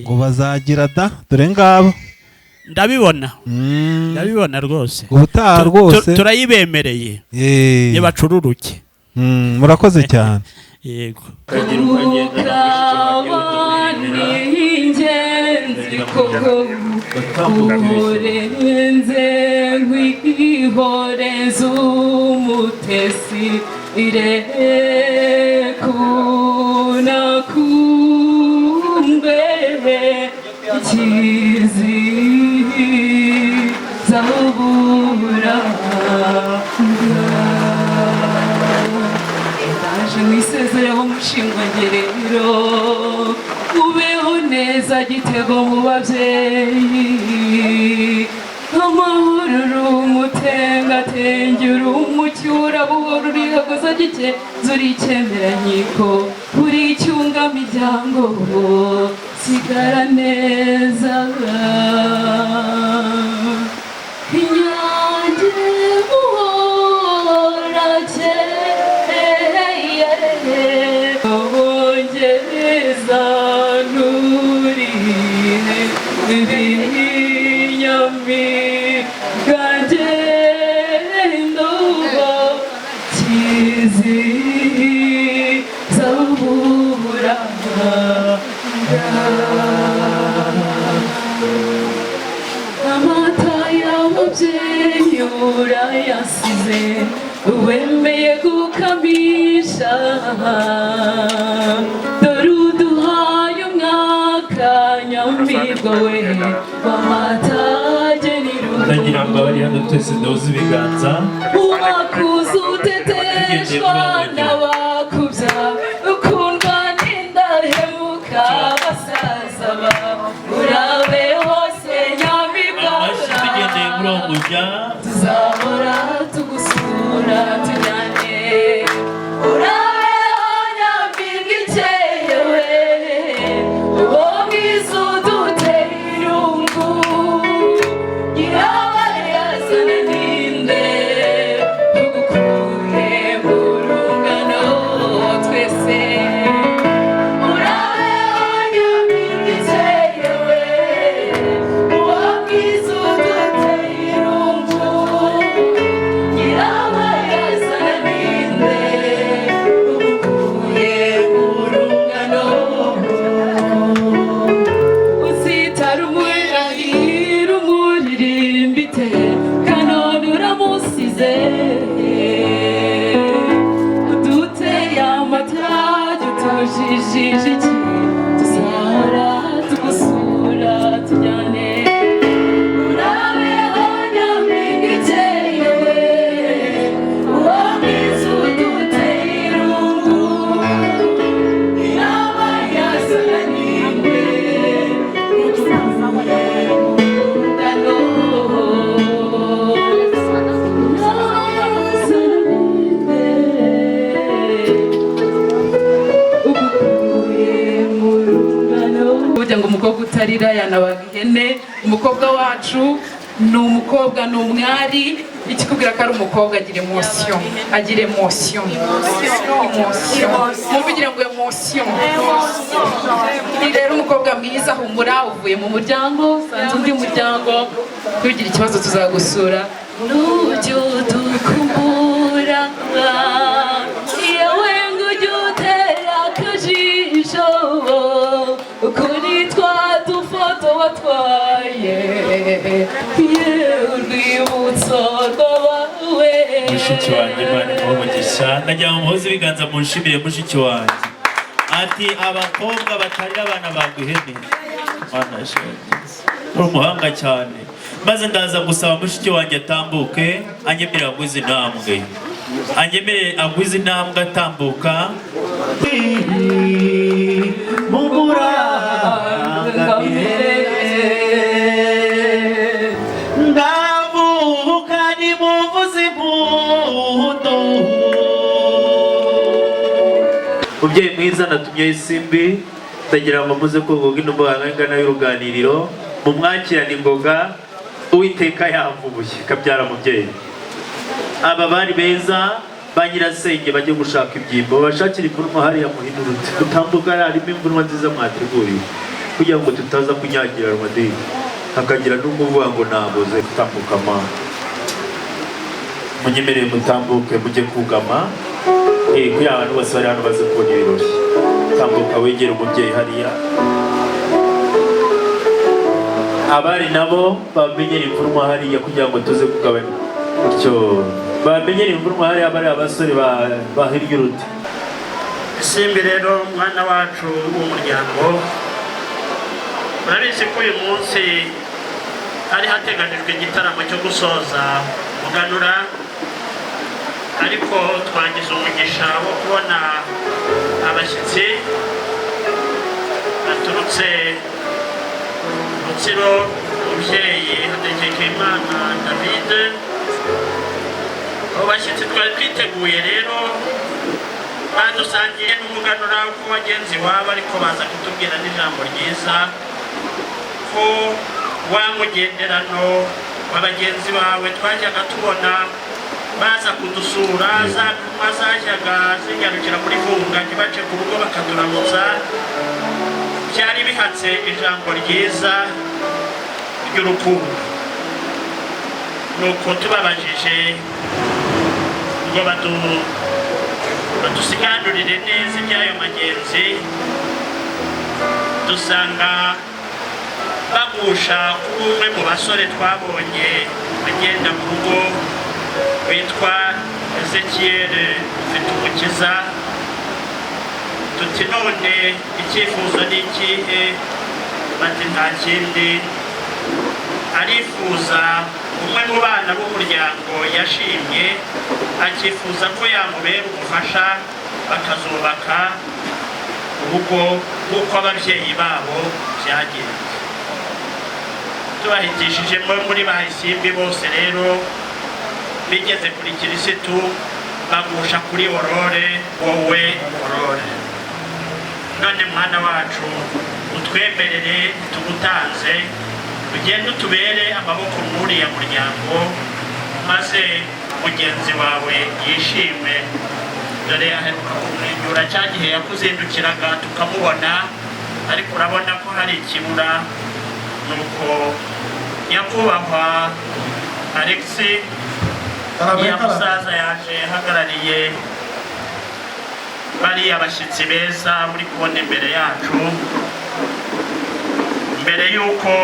ngo bazagira da, dore ngabo. Ndabibona, ndabibona rwose. Ubutaha rwose. Turayibemereye, nibacururuke. Murakoze cyane. Yego. Ukaba ni ingenzi koko, urenze nkwihoreza umutesi irekuna kumbe ikiziza uburanga. Ndaje mwisezereho mushingwagerero, ubeho neza gitego mu babyeyi, amahoro uri umutengatenge, uri umucyura buhoro, urihagoza gike, uri icyemeranyiko, uri icyungamiryango, sigara neza. Inyange muhorakeye, abongereza nturihe ibinyamigagendo kiziza uburanga. Amata y'ababyeyi urayasize, wemeye gukamisha, dore uduhaye umwaka nyamirwa we w'amatage. Ndagira ngo abari hano twese duhuze ibiganza. Uwakuze uteteshwa n'abakubya, ukundwa n'indahemuka basaza bawe, urabe hose nyamibwa. Amashyi tugendeye muri uwo mujya. Tuzahora tugusura tujyane, urabeho nyampinga ikeye we, uwo mwiza udutera irungu, nyirabayazana ninde tugukure mu rungano twese? Urabeho nyampinga ikeye we, uwo mwiza udutera irungu, nyirabayazana ninde ugukuye mu rungano? Usitara umurahira umuririmbite kanone uramusize, uduteye amatage utujijije iki, tuzahora tugusura tujyane, urabeho nyampinga ikeye we, uwo mwiza uduteye irungu, nyirabayazana ninde ugukuye mu rungano? Nyirabayazana ninde ugukuye mu rungano? Burya ngo umukobwa utarira yanabaga ihene. Umukobwa wacu ni umukobwa, ni umwari. Ikikubwira ko ari umukobwa, agira émotion, agira émotion, émotion, mumvugira ngo émotion. Ni rero umukobwa mwiza, humura, uvuye mu muryango usanze undi muryango. Ntugire ikibazo, tuzagusura. Nujya udukumbura yewe, ngo ujye utera akajisho kuri twa dufoto watwaye, yewe urwibutso rw'abawe. Mushiki wanjye, Imana imuhe umugisha. Ndagira ngo muhuze ibiganza munshimire mushiki wanjye. Ati abakobwa batarira abana bagwa ihene. Mana shenge, uri umuhanga cyane. Maze ndaza gusaba mushiki wanjye atambuke, anyemerere agwize intambwe, anyemerere agwize intambwe atambuka. Mumurangamire, ndavuka nimuvuze impundu. Mubyeyi mwiza, natumyeho isimbi, ndagira ngo muze kogoga intumwa ingana y'uruganiriro, mumwakirane ingoga. Uwiteka yavubuye kabyara. Mubyeyi, aba bari beza ba nyirasenge bajye gushaka ibyimbo, bashakira imvunwa hariya muhinurutse utambuka, harimo imvunwa nziza mwateguriwe, kugira ngo tutaza kunyagiranwa di, hakagira n'umuvuga ngo nabuze gutambuka. Ma munyemerere mutambuke mujye kugama, kugira abantu bose bari hano baze kubona ibirori. Tambuka wegere umubyeyi hariya, abari nabo bamenyere imvunwa hariya kugira ngo tuze kugabanya gutyo, bamenyere imvunwa hariya, bari abasore bahirya uruti. Isimbi rero, mwana wacu w'umuryango, urabizi ko uyu munsi hari hateganijwe igitaramo cyo gusoza umuganura, ariko twagize umugisha wo kubona abashyitsi baturutse Rutsiro, umubyeyi Hategekimana David. Abo bashyitsi twari twiteguye rero badusangiye n'umuganura uko wagenzi iwabo, ariko baza kutubwira n'ijambo ryiza ko wa mugenderano wa bagenzi bawe twajyaga tubona baza kudusura, za ntumwa zajyaga zinyarukira muri Vunga ntibace ku rugo bakaturamutsa, byari bihatse ijambo ryiza ry'urukundo. Nuko tubabajije ngo badusiganurire neza iby'ayo magenzi, dusanga bagusha kuri umwe mu basore twabonye agenda mu rugo witwa Ezekiel Ufitumukiza. Tuti none icyifuzo ni ikihe? Bati nta kindi, arifuza umwe mu bana b'umuryango yashimye, akifuza ko yamubera umufasha bakazubaka urugo nk'uko ababyeyi babo byagenze. Tubahitishijemo muri ba isimbi bose rero bigeze kuri Kirisitu, bagusha kuri Aurore. Wowe Aurore, none mwana wacu, utwemerere tugutanze, ugende utubere amaboko mw'uriya muryango, maze mugenzi wawe yishime. Dore aheruka kumwenyura cya gihe yakuzindukiraga tukamubona, ariko urabona ko hari ikibura. Nuko nyakubahwa Alexi, uriya musaza yaje ahagarariye bariya bashyitsi beza muri kubona imbere yacu. Mbere y'uko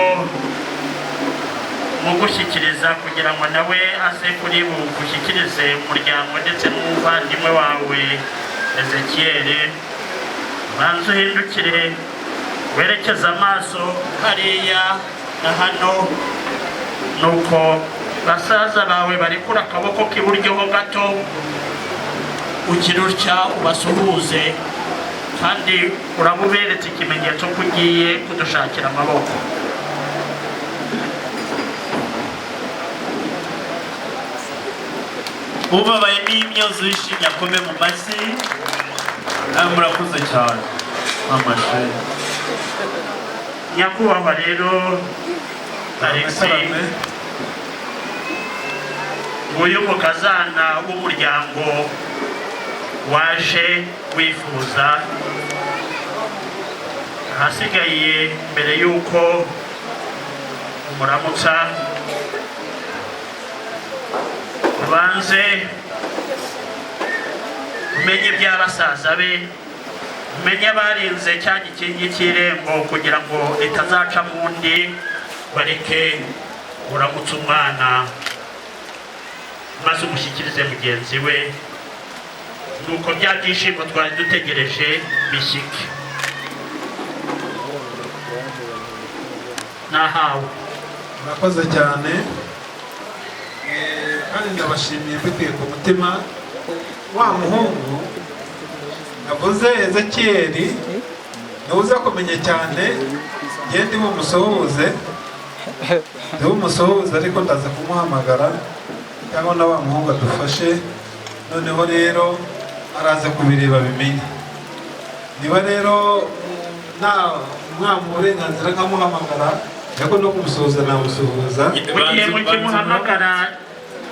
mugushyikiriza kugira ngo nawe aze kuri bugushyikirize umuryango ndetse n'umuvandimwe wawe Ezekiel, banza uhindukire werekeze amaso hariya na hano, nuko basaza bawe barekura akaboko k'iburyo ho gato, ugira utya ubasuhuze, kandi urabuberetse ikimenyetso ko ugiye kudushakira amaboko. Ubabaye n'imyozo yishimye akome mu mashyi. Murakoze cyane amashe. Nyakubahwa rero Alexi, nguyu mukazana w'umuryango waje wifuza. Ahasigaye mbere y'uko umuramutsa, ubanze umenye ibya basaza be, umenye abarinze cya gikingi cy'irembo kugira ngo ritazaca mu ndi, bareke uramutse umwana maze umushyikirize mugenzi we, nuko bya byishimo twari dutegereje bishyike. Nahawe. Murakoze cyane. Kandi ndabashimiye mbikuye ku mutima. Wa muhungu navuze Ezekiyeli niwe uza kumenya cyane, ngende bumusuhuze, bumusuhuze, ariko ndaza kumuhamagara cyangwa na wa muhungu adufashe. Noneho rero araza kubireba bimenye. Niba rero nta mwamuha uburenganzira nkamuhamagara, ariko no kumusuhuza namusuhuza. Mu gihe mukimuhamagara,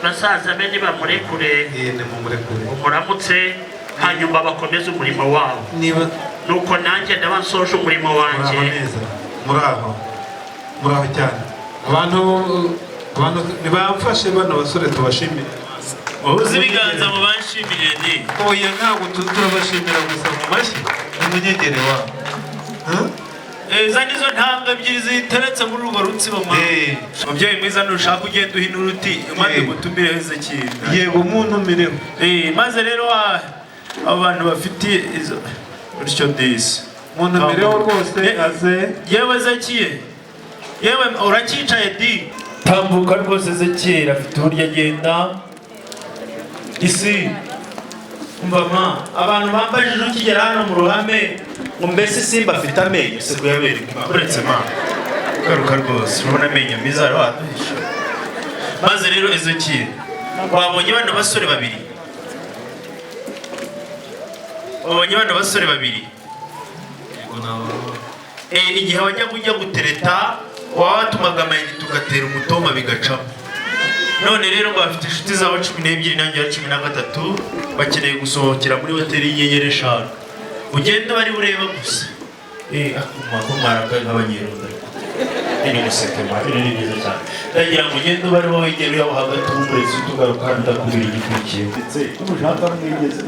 basaza be nibamurekure. Nimumurekure. Umuramutse, hanyuma bakomeze umurimo wabo. Niba Nuko nanjye ndaba nsoje umurimo wanjye. Muraho neza? Muraho, muraho cyane. Abantu ntibamfashe, bano basore tubashimire. Muhuze ibiganza mu banshimire ni. Oya, ntabwo turabashimira gusa mu mashyi. Nimunyegere wabo. Iza nizo ntambwe ebyiri ziteretse muri urwo rutsibo ma. Mubyeyi mwiza, nushaka ugenda uhina uruti umaze gutumire Ezekiyeli. Yego, muntumireho. Maze rero abo bantu bafite izo utyo disi. Muntumireho rwose aze. Yewe Ezekiyeli, yewe uracyicaye di, tambuka rwose. Ezekiyeli afite uburyo agenda isi. Umva ma, abantu bambajije ukigera hano mu ruhame ngo mbese Simba afite amenyo se kuyabereka. Uretse ma, garuka rwose, urabona amenyo meza waduhisha. Maze rero Ezekiyeli, wabonye bano basore babiri, wabonye bano basore babiri. Igihe wajyaga ujya gutereta waba watumaga amayinite ugatera umutoma bigacamo. None rero ngo bafite inshuti zabo 12 nanjye ya 13, bakeneye gusohokera muri hoteli y'inyenyeri 5. Ugenda bari bureba gusa. Akuma ko mwarakaye nk'abanyerondo, ariko ni museke ma, ibi ni byiza cyane. Ndagira ngo ugende ubare wowe, wegere uriya wo hagati w'umurezi, tugaruka hano ndakubwira igikurikiye. Ndetse nushaka mwigeze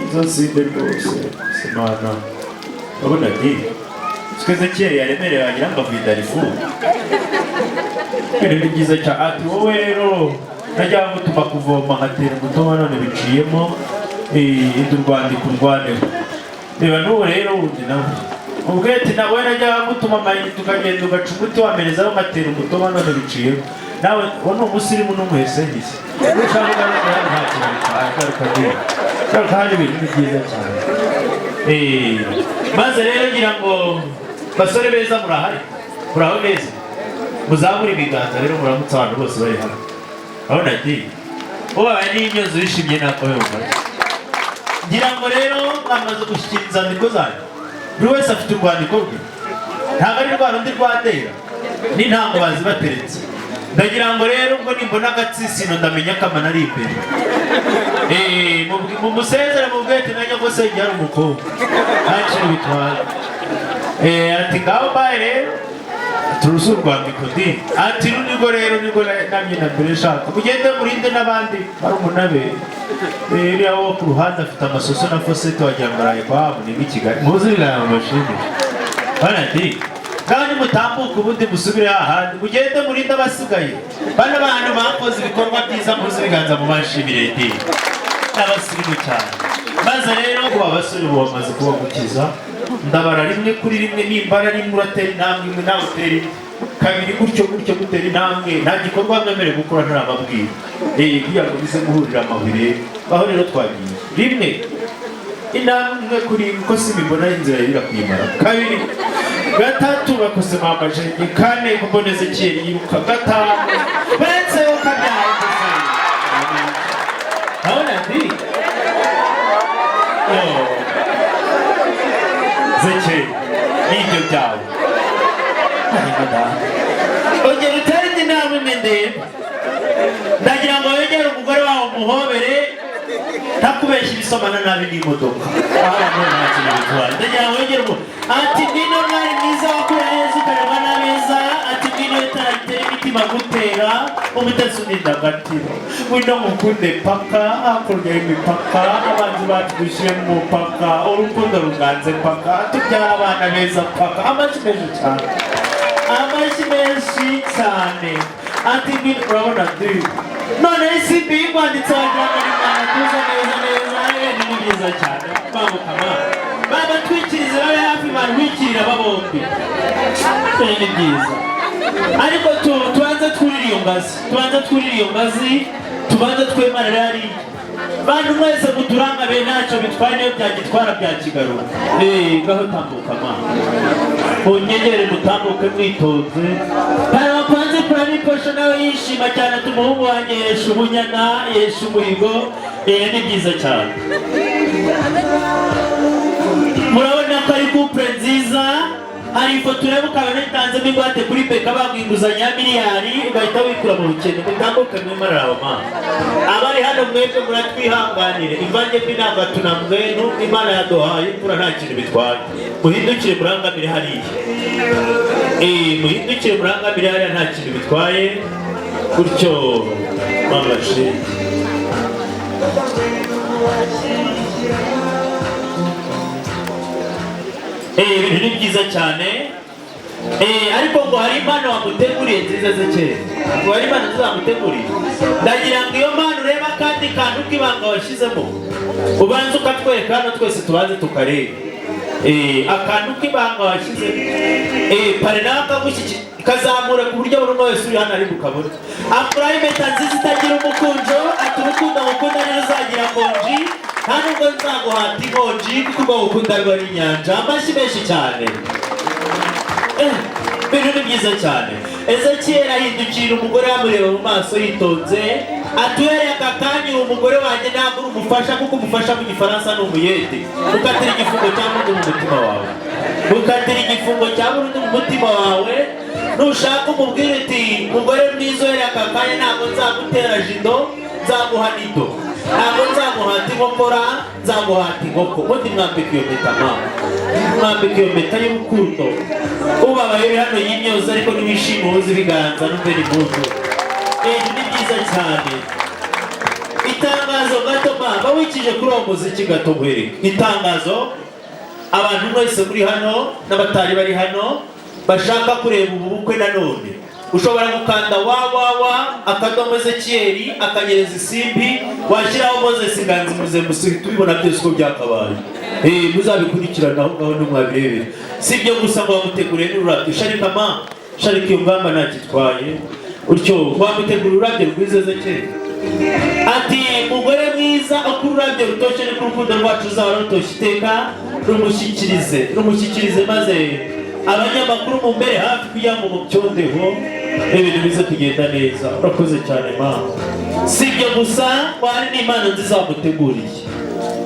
izo sinde rwose simana. Urabona di twese kera yaremereye wagira ngo avuye Darifuru. Ibintu ni byiza cyane. Ati wowe rero najya gutuma kuvoma nkatera umutoma, none biciyemo. Indi urwandiko urwaneho. Reba n'ubu rero wundi nawe ubwo ati nawe najya gutuma amayinite ukagenda ugaca umuti wamerezaho ngatera umutoma, none biciyemo. Nawe uwo ni umusirimu n'umuhese ngise. Nushaka ugaruka hano, nta kintu bitwaye. Garuka di, garuka hano, ibintu ni byiza cyane. Maze rero ngira ngo basore beza murahari, muraho neza, muzamure ibiganza rero muramutse abantu bose bari hano. Urabona ati ubaye n'imyozo wishimye nako yumva. Ngira ngo rero mwamaze gushyikira inzandiko zanyu, buri wese afite urwandiko rwe, ntabwo ari rwa rundi rwa dera n'intango bazibateretse. Ndagira ngo rero ubwo nimbona agatsisino ndamenya akamana ari imbere. Mumusezere mu bwete na nyogosenge ari umukobwa, nta kintu bitwaye. Ati ngaho mbaye rero turuzi urwandiko di. Ati runigo rero nirwo namye na mbere nshaka mugende murinde n'abandi barumuna be. Uriya wo ku ruhande afite amasoso na fosete wagira ngo araye kwa ni i Kigali. Muzi ibiganiro bashimisha bana di, kandi mutambuke ubundi musubire hahandi, mugende murinde abasigaye. Bano bantu bakoze ibikorwa byiza, muzi ibiganza mu bashimire di, n'abasirimu cyane. Maze rero kuba abasore ubu bamaze kubagukiza, ndabara rimwe kuri rimwe. Nimbara rimwe uratera intambwe imwe, nawe utera indi kabiri, gutyo gutyo gutera intambwe. Nta gikorwa mwemerewe gukora ntarababwira, kugira ngo bize guhurira amabuye aho. Rero twagiye rimwe, intambwe imwe kuri imwe, uko simbibona inzira yira kuyimara. Kabiri, gatatu, bakose mama jenge. Kane, mbona Ezekiyeli yiruka. Gatanu, uretse ukabyaye gusa urabona ndi. Oh. Zekeri, n'ibyo byawe. Ongera utere indi ntambwe imwe ndebe. Ndagira ngo wegere umugore wawe umuhobere. Ntakubeshya ibisomana nabi n'imodoka aho abantu nta kintu bitwaye. Ndagira ngo wegere umu ati ngwino mwari mwiza wakura neza ukareba n'abeza. Ati ngwino itara ritera imitima gutera, umutesi uninda agatiro. Ngwino mukunde paka hakurya y'imipaka, abanzi bacu dushyire mu mupaka, urukundo ruganze paka, tubyara abana beza paka. Amashyi menshi cyane, amashyi menshi cyane. Ati ngwino, urabona du none isimbi yigwanditse wagira ngo ni mwana tuza neza neza. Ni byiza cyane. Bamukama babatwikirize, babe hafi, bantwikirira aba bombi. Ni byiza. Ariko tubanze twurire iyo ngazi, tubanze twurire iyo ngazi, tubanze twemarire hariya. Bantu mwese muturangabe, ntacyo bitwaye, niyo byagitwara byakigarura. Ngaho tambuka ma, munyegere, mutambuke mwitonze. Parapanze puranikosho nawe yishima cyane ati umuhungu wanjye yesha ubunyana, yesha umuhigo. Ni byiza cyane. Murabona ko ari couple nziza. Hari ifoto ureba ukabona itanzemo ingwate kuri beka, baguha inguzanyo ya miliyari ugahita wikura mu bukene. Mutambuke mwimarira aba abari hano mwebwe muratwihanganire, imvange mbi ntabwo tunamwenu. Imana yaduhaye imvura, nta kintu bitwaye. Muhindukire murangamire hariya, muhindukire murangamire hariya, nta kintu bitwaye. Gutyo mama shenge. Ibintu ni byiza cyane. Ariko ngo hari impano wamuteguriye nziza ze kera, ngo hari impano nziza wamuteguriye. Ndagira ngo iyo mpano ureba akandi kantu k'ibanga washyizemo, ubanze ukatwereka hano twese, tubanze tukareba akantu k'ibanga washyizemo. Pare nawe akagushyikira, kazamura ku buryo buri umwe wese uri hano ari bukabone. Akuraho impeta nziza itagira umukunjo, ati urukundo ngukunda rero uzagira konji, nta nubwo nzaguhata inkonji kuko urwo ngukunda rwo ari inyanja. Amashyi menshi cyane. Ibintu ni byiza cyane. Ezekiyeli ahindukirira umugore, amureba mu maso yitonze, ati uhereye aka kanya uri umugore wanjye, ntabwo uri umufasha, kuko umufasha mu gifaransa ni umuyede. Ukatira igifungo cya burundu mu mutima wawe, ukatira igifungo cya burundu mu mutima wawe. Nushaka umubwire uti mugore mwiza, uhereye aka kanya ntabwo nzagutera jido, nzaguha nido, ntabwo nzaguhata inkokora, nzaguhata inkoko. Ubundi mwambika iyo mpeta mama, mwambika iyo mpeta y'urukundo. Ubabaye uri hano yimyoza, ariko niwishima uhuze ibiganza numve ni impundu. Ni byiza cyane. Itangazo gato mama, wikije kuri uwo muziki gato nkwereke itangazo. Abantu mwese muri hano n'abatari bari hano bashaka kureba ubu bukwe nanone, ushobora gukanda www Ezekiyeli akanyereza isimbi, washyiraho Moses Nganzi Muzemusi, tubibona byose uko byakabaye. Muzabikurikirana aho ngaho ntimwabirebera. Si ibyo gusa, ngo bamuteguriye n'ururabyo. Sharika ma, sharika iyo ngamba ntakitwaye utyo, wamutegura ururabyo rwiza Ezekiyeli. Ati mugore mwiza, uko ururabyo rutoshye niko urukundo rwacu ruzaba rutoshye iteka. Rumushyikirize, rumushyikirize, maze abanyamakuru mumbere hafi kugira ngo mubyondeho, ibintu bize kugenda neza. Urakoze cyane mama. Si ibyo gusa, hari n'impano nziza wamuteguriye.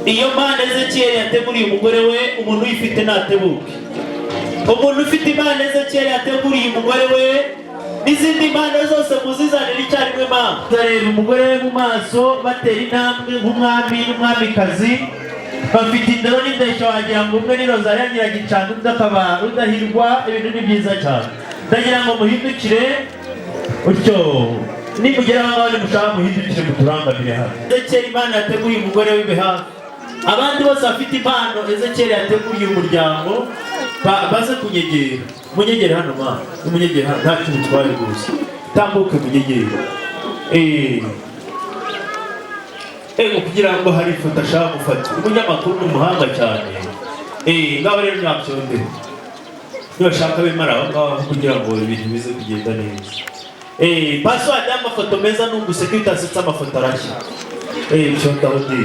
Iyo mpano Ezekiyeli yateguriye umugore we, umuntu uyifite natebuke. Umuntu ufite impano Ezekiyeli yateguriye umugore we n'izindi mpano zose muzizanira icyarimwe mama. Nzareba umugore we mu maso, batera intambwe nk'umwami n'umwamikazi, bafite indoro n'indeshyo, wagira ngo umwe ni Rozariya Nyiragicanda, undi akaba Rudahirwa. Ibintu ni byiza cyane. Ndagira ngo muhindukire utyo, nimugera aho ngaho nimushaka muhindukire muturangamire hano. Ezekiyeli impano yateguriye umugore w'ibe hafi. Abandi bose bafite impano Ezekiyeli yateguriye umuryango baze kunyegera. Munyegere hano ma, munyegere hano, ntacyo bitwaye rwose. Tambuke munyegere. Ego kugira ngo hari ifoto ashaka gufata. Umunyamakuru ni umuhanga cyane. Ngaho rero ntabyonde. Nibashaka bemara aho ngaho kugira ngo ibintu bize kugenda neza. Password y'amafoto meza ni uguseka, iyo utasetse amafoto arashya. Byondaho ndi.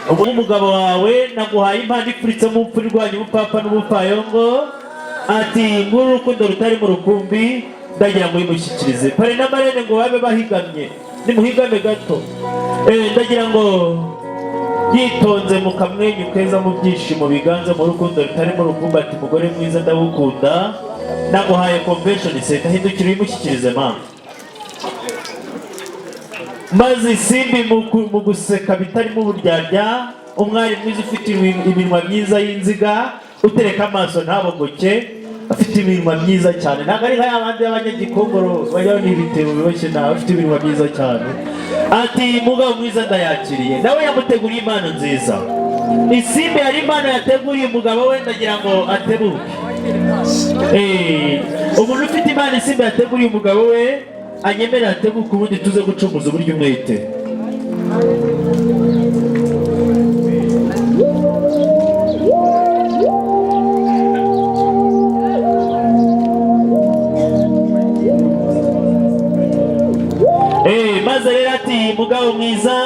Umugabo wawe naguhaye impano ipfuritse mu mfura irwanya ubupfapfa n'ubupfayongo. Ati nkuru urukundo rutari mu rukumbi, ndagira ngo uyimushyikirize. Pare na marene ngo babe bahigamye, nimuhigame gato. Ndagira ngo yitonze mu kamwenyu keza, mu byishimo biganza, mu rukundo rutari mu rukumbi, ati mugore mwiza ndagukunda, naguhaye convention center. Hindukira uyimushyikirize mama. Maze isimbi mu guseka bitarimo uburyarya, umwari mwiza ufite iminwa myiza y'inziga, utereka amaso ntabogoke, afite iminwa myiza cyane, ntabwo ari nka ya bandi y'abanyagikongoro bajyaho n'ibitebo biboshye, nawe afite iminwa myiza cyane. Ati mugabo mwiza ndayakiriye. Nawe yamuteguriye impano nziza. Isimbi hari impano yateguriye umugabo we, ndagira ngo atebuke. Umuntu ufite impano isimbi yateguriye umugabo we anyemerera atebuke, ubundi tuze gucumuza uburyo umwete. Ati: "Mugabo mwiza,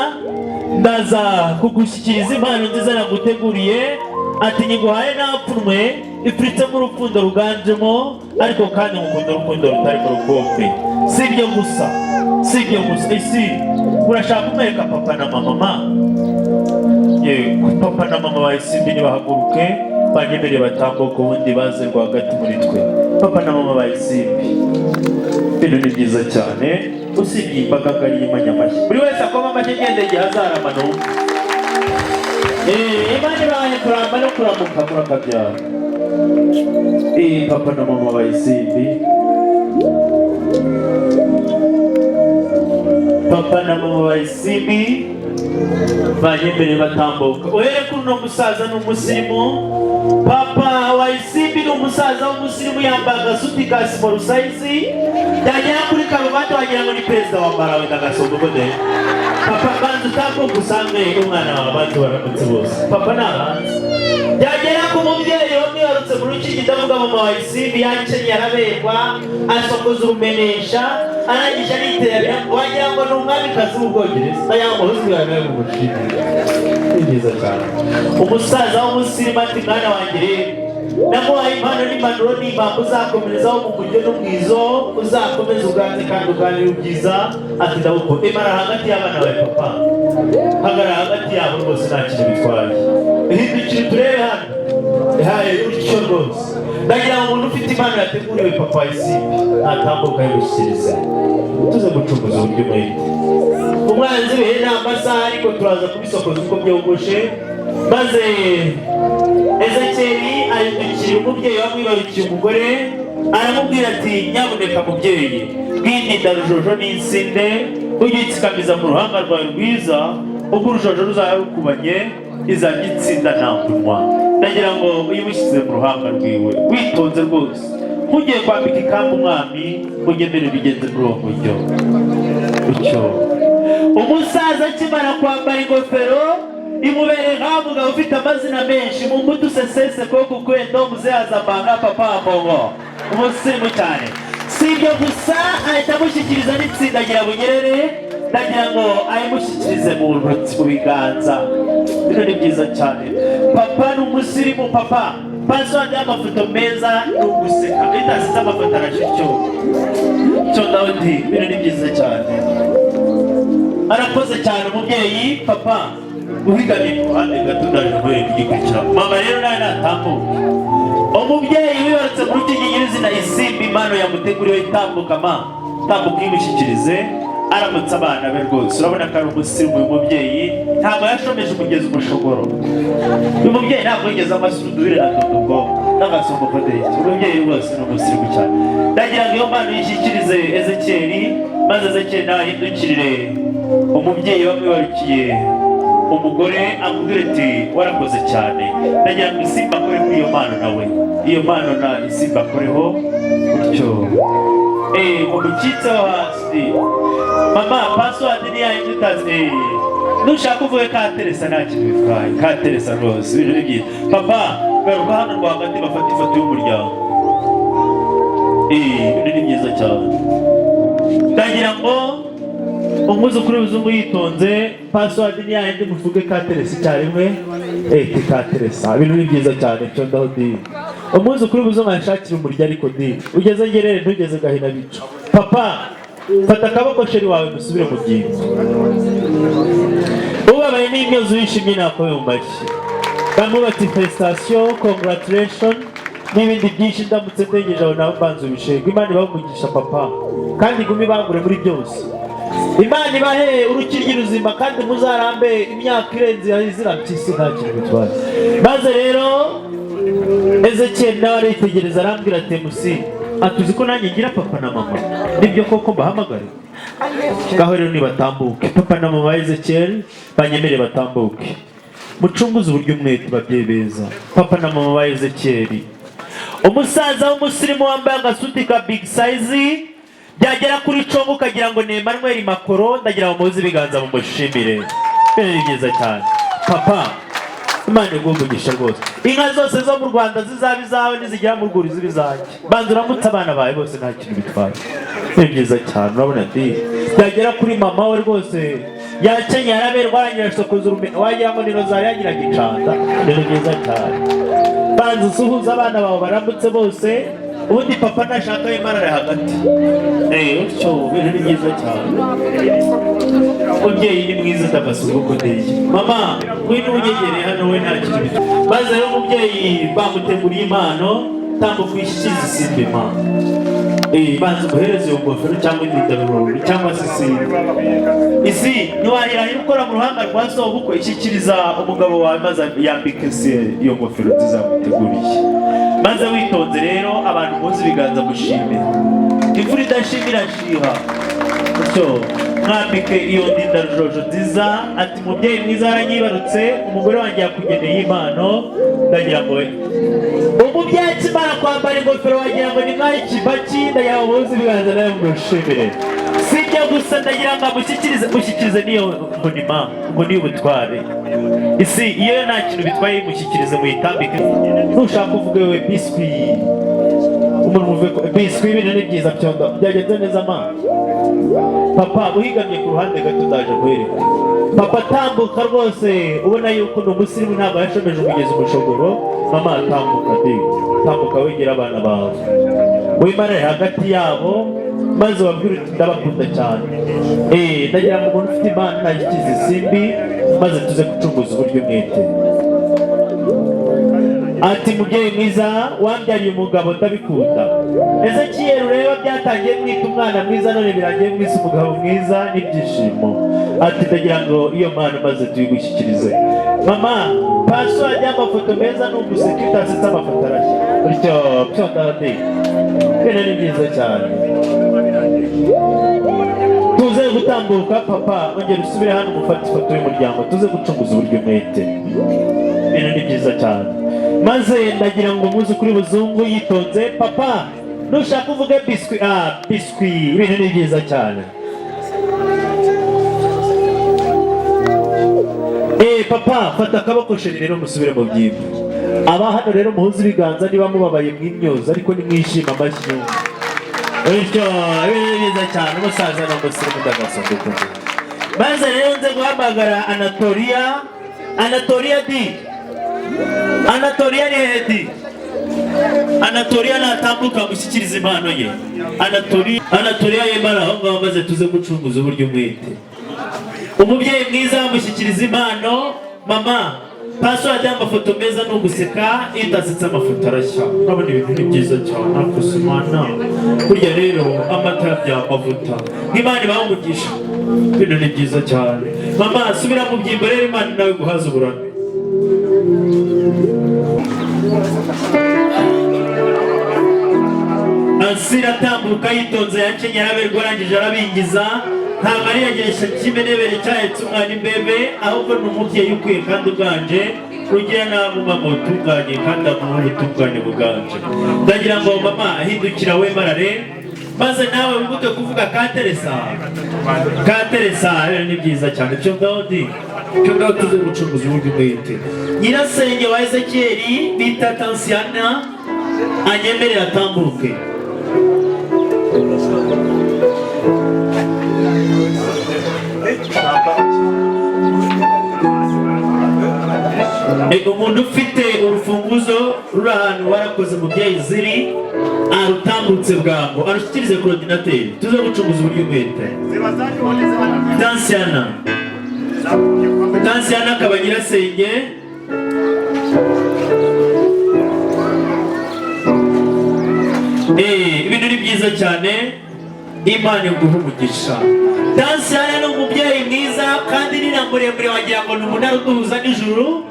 ndaza kugushyikiriza impano nziza naguteguriye." Ati: "Nyiguhaye nta pfunwe, ipfuritsemo urukundo ruganjemo, ariko kandi ngukunda urukundo rutari mu rukumbi." Si ibyo gusa, si ibyo gusa. Isi urashaka kumwereka papa na mama ma? Yego, papa na mama ba Isimbi nibahaguruke, banyemerere batambuke, ubundi baze rwagati muri twe. Papa na mama ba Isimbi, ibintu ni byiza cyane. Usibye iyi mbaga ngari y'imanyamashyi, buri wese akoma amashyi agenda igihe azarama numve. Imana ibaye kuramba no kuramuka, murakabyara. Papa na mama ba Isimbi, papa na mama ba Isimbi banyemere batambuka. Uhere kuri uno musaza, ni umusirimu. Papa wa Isimbi ni umusaza w'umusirimu, yambaye agasuti ka small size, byagera kuri karuvati wagira ngo ni perezida wa Malawi. Ndagasonga de. Papa, banza utambuka usange umwana wawe, banza baramutse bose. Papa nabanza byagera ku mubyeyi wamwibarutse mu rukiki, ndavuga mama wa Isimbi, yakenyeye araberwa, asokoza urumenesha, arangije ariterera, wagira ngo ni umwamikazi w'Ubwongereza. Aya muhuzi yawe nawe mumushimire, ni byiza cyane. Umusaza w'umusirimu ati: "Mwana wanjye rero, namuhaye impano n'impanuro n'impamvu, uzakomerezaho mu mujyo no mu izo, uzakomeza uganze kandi uganire ubyiza." Ati: "Ndabukunda." Imara hagati y'abana bawe. Papa, hagarara hagati yabo rwose, nta kintu bitwaye. Hindukira turebe hano, haye utyo rwose. Ndagira ngo umuntu ufite impano yateguriwe papa wa Isimbi natambuka yigushyikirize, tuze gucunguza uburyo umwete. Umwanzi we ni amasaha, ariko turaza kubisokoza uko byogoshe. Maze Ezekeri ahindukira umubyeyi wamwibarukiye umugore, aramubwira ati: "Nyabuneka mubyeyi, bwindinda rujojo n'insinde, ujye uyitsikamiza mu ruhanga rwawe rwiza, ubwo urujojo ruzaba rukubanye izajya itsinda nta mvunwa." Ndagira ngo uyimushyize mu ruhanga rwiwe witonze rwose, ntugiye kwambika ikamba umwami, ugemere bigenze muri uwo mujyo utyo. Umusaza akimara kwambara ingofero imubereye nk'aho mugabo ufite amazina menshi mu mbuto sesese koko kwendo muzehe azamanga papa mbongo, umusirimu cyane. Si ibyo gusa, ahita amushyikiriza n'itsindagira bunyerere. Ndagira ngo ayimushyikirize mu ntoki, mu biganza. Bino ni byiza cyane. Papa ni umusirimu. Papa, password y'amafoto meza ni uguseka, iyo utasize amafoto arashya. Cyo Dawudi, bino ni byiza cyane. Arakoze cyane umubyeyi. Papa, uhigamye ku ruhande gato, ndaje nkwereka igikurikira. Mama rero nawe natambuka, umubyeyi wibarutse muri icyo nyirizina Isimbi, impano yamuteguriwe. Itambuka ma, tambuka uyimushyikirize, aramutse abana be rwose. Urabona ko ari umusirimu uyu mubyeyi, ntabwo yashomeje umugezi umushogoro. Uyu mubyeyi ntabwo yigeze amasuduhire na dodogo n'agasombo kodeki. Umubyeyi rwose ni umusirimu cyane. Ndagira ngo iyo mpano yishyikirize Ezekeri, maze Ezekeri nawe ahindukirire umubyeyi wamwibarukiye umugore, amubwira ati: "Warakoze cyane." Ndagira ngo Isimba akore kuri iyo mpano nawe, iyo mpano na Isimba akoreho gutyo, umukitse wo hasi. Mama, password ni yayindi utazi. Nushaka uvuge ka Teresa, nta kintu bitwaye, ka Teresa rwose. Ibintu ni byiza. Papa, garuka hano rwagati, bafate ifoto y'umuryango. Ibintu ni byiza cyane. Ndagira ngo umwuzukuru w'ubuzungu yitonze, password ni yayindi, muvuge ka Teresa icyarimwe. Ti ka Teresa. Ibintu ni byiza cyane. Cyo ndaho di, umwuzukuru w'ubuzungu anshakira umurya, ariko di ugeze ngerere, ntugeze gahina bicu. Papa, fata akaboko chéri wawe, musubire mu byinzo. Ubabaye n'imyozo, wishimye nakome mu mashyi. Bamwe bati: "Félicitation, congratulation" n'ibindi byinshi. Ndamutse ndengeje aho nawe mbanza ubishega. Imana ibahe umugisha papa, kandi igume ibangure muri byose. Imana ibahe urukiryi ruzima, kandi muzarambe imyaka irenze ya izira mpyisi, nta kintu bitwaye. Maze rero Ezekiel nawe aritegereza, arambwira ati: "Musi atuzi ko nanjye ngira papa na mama, nibyo koko mbahamagare?" Ngaho rero nibatambuke, papa na mama Ezekiel banyemere batambuke. Mucunguze uburyo umwete, babyeyi beza. Papa na mama ba Ezekiel, umusaza w'umusirimu wambaye agasuti ka big size, byagera kuri congo ukagira ngo ni Emmanuel Macron. Ndagira ngo muze ibiganza mumushimire, ibintu ni byiza cyane. Papa. Imana iguhe umugisha rwose. Inka zose zo mu Rwanda zizaba izawe, nizigera mu rwuri ziba izanjye. Banza uramutse abana bawe bose, nta kintu bitwaye, ni byiza cyane. Urabona di byagera kuri mama we rwose, yakenyeye araberwa, arangira asokoza urume, wagira ngo ni rozari yagiraga icanda. Ni byiza cyane. Banza usuhuze abana bawe, baramutse bose. Ubundi papa nashaka yimarare hagati. Utyo ibintu ni byiza cyane. Umubyeyi ni mwiza, ndabasuka ndeye. Mama, ngwino unyegereye hano, we nta kintu bitwaye. Maze rero umubyeyi bamuteguriye impano, tambuka uyishyikirize Isimbi impano. Banza umuhereze iyo ngofero cyangwa indindabirori cyangwa se isimbi. Isi ntiwahirahira ukora mu ruhanga rwa sobukwe, ishyikiriza umugabo wawe maze yambike isi iyo ngofero nziza yamuteguriye. Maze witonze rero, abantu muzi ibiganza mushime. Imvura idashimira shiha. Utyo mwambike iyo ndindarujojo nziza. Ati mubyeyi mwiza yaranyibarutse, umugore wanjye yakugeneye impano. Ndagira ngo umubyeyi akimara kwambara ingofero wagira ngo ni Mwai Kibaki. Ndagira ngo muzi ibiganza nawe mushimire. Si ibyo gusa, ndagira ngo amushyikirize, mushyikirize n'iyo nkoni ma, inkoni y'ubutware. Isi iyo nta kintu bitwaye, mushyikirize muyitambike. Nushaka uvuge we biswi, umuntu muvuge ko biswi. Ibintu ni byiza, byondo byagenze neza ma. Papa uhigamye ku ruhande gato, ndaje guhereka papa. Tambuka rwose, ubona yuko ni umusirimu, ntabwo yashomeje umugezi umushogoro. Mama tambuka de, tambuka wegera abana bawe, wimarare hagati yabo maze ubabwire uti ndabakunda cyane. Ndagira ngo umuntu ufite impano nashyikize Isimbi, maze tuze gucunguza uburyo umwete. Ati mubyeyi mwiza wambyariye umugabo, ndabikunda. Ezekiyeli ureba byatangiye mwita umwana mwiza, none birangiye mwise umugabo mwiza n'ibyishimo. Ati ndagira ngo iyo mpano maze tuyigushyikirize. Mama, password y'amafoto meza ni uguseka, iyo utasetse amafoto arashya. Bityo byondade, ibintu ni byiza cyane. Tuze gutambuka papa, ongera usubire hano umufate ifoto y'umuryango, tuze gucunguza uburyo umwete. Ibintu ni byiza cyane. Maze ndagira ngo muze kuri buzungu yitonze. Papa nushaka uvuge biswi, biswi. Ibintu ni byiza cyane. Papa fata akaboko chéri, rero musubire mu byimbo. Aba hano rero muhuze ibiganza, niba mubabaye mwimyoza, ariko nimwishima amashyi. Bityo ibintu ni byiza cyane. Umusaza ni umusirimu, ndagasanduku. Maze rero nze guhamagara Anatolia. Anatolia di, Anatolia ni hehe di? Anatolia natambuka gushyikiriza impano ye. Anatolia, Anatolia yemara aho ngaho, maze tuze gucunguza uburyo umwete. Umubyeyi mwiza amushyikiriza impano. Mama, password y'amafoto meza ni uguseka, iyo utasetse amafoto arashya. Urabona ibintu ni byiza cyane. Akusimana burya rero amata yabyaye amavuta, nk'Imana ibaha umugisha. Ibintu ni byiza cyane. Mama subira mu byimbo rero, Imana nawe guhaza uburame. Asira atambuka yitonze, yakenyera aberwa, arangije arabingiza. Ntabwo ariyageresha kimenebere cyahetse umwana imbebe, ahubwo ni umubyeyi ukwiye kandi uganje. Rugira nabi mama utunganye kandi amuha ubutungane buganje. Ndagira ngo mama ahindukira we marare, maze nawe wibuke kuvuga kateresa, kateresa. Rero ni byiza cyane. Cyo ngaho di, cyo ngaho tuze gucunguza uburyo umwete. Nyirasenge wa Ezekiyeli bita Tansiana anyemerera atambuke. Umuntu ufite urufunguzo ruri ahantu warakoze mubyeyi ziri, arutambutse bwangu arushyikirize coordinateur, tuze gucunguza uburyo umwete. Tansiana, Tansiana akaba nyirasenge. Ibintu ni byiza cyane, Imana iguha umugisha. Tansiana ni umubyeyi mwiza kandi ni na muremure, wagira ngo ni umunara uduhuza n'ijuru.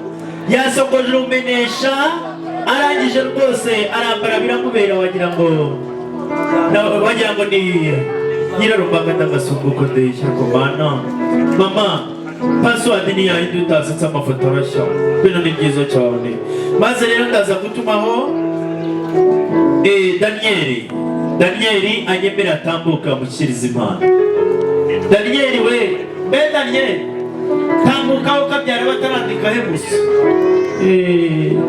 Yasokoje urumenesha, arangije rwose arambara biramubera, wagira ngo ni nyirarumaga. Ndagasunguko ndeshya kumana. Mama, password ni yayindi, utasetse amafoto arashya. Ibintu ni byiza cyane. Maze rero ndaza gutumaho Danieli. Danieli anyemera atambuka amushyikiriza impano. Danieli we, mbe Danieli, tambuka ukabyara batarandika he gusa.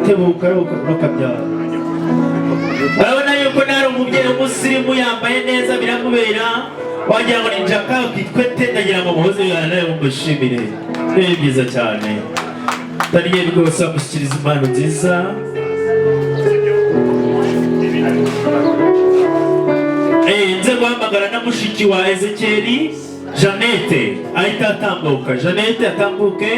Tebuka rakabyara. Urabona yuko nari umubyeyi w'umusirimu, yambaye neza biramubera, wagira ngo ni Jaka Kikwete. Ndagira ngo muhoze nawe mumushimire, ni byiza cyane. Daniel rwose amushyikiriza impano nziza. Nze guhamagara na mushiki wa Ezekiel, Jeannette, ahita atambuka. Jeannette atambuke.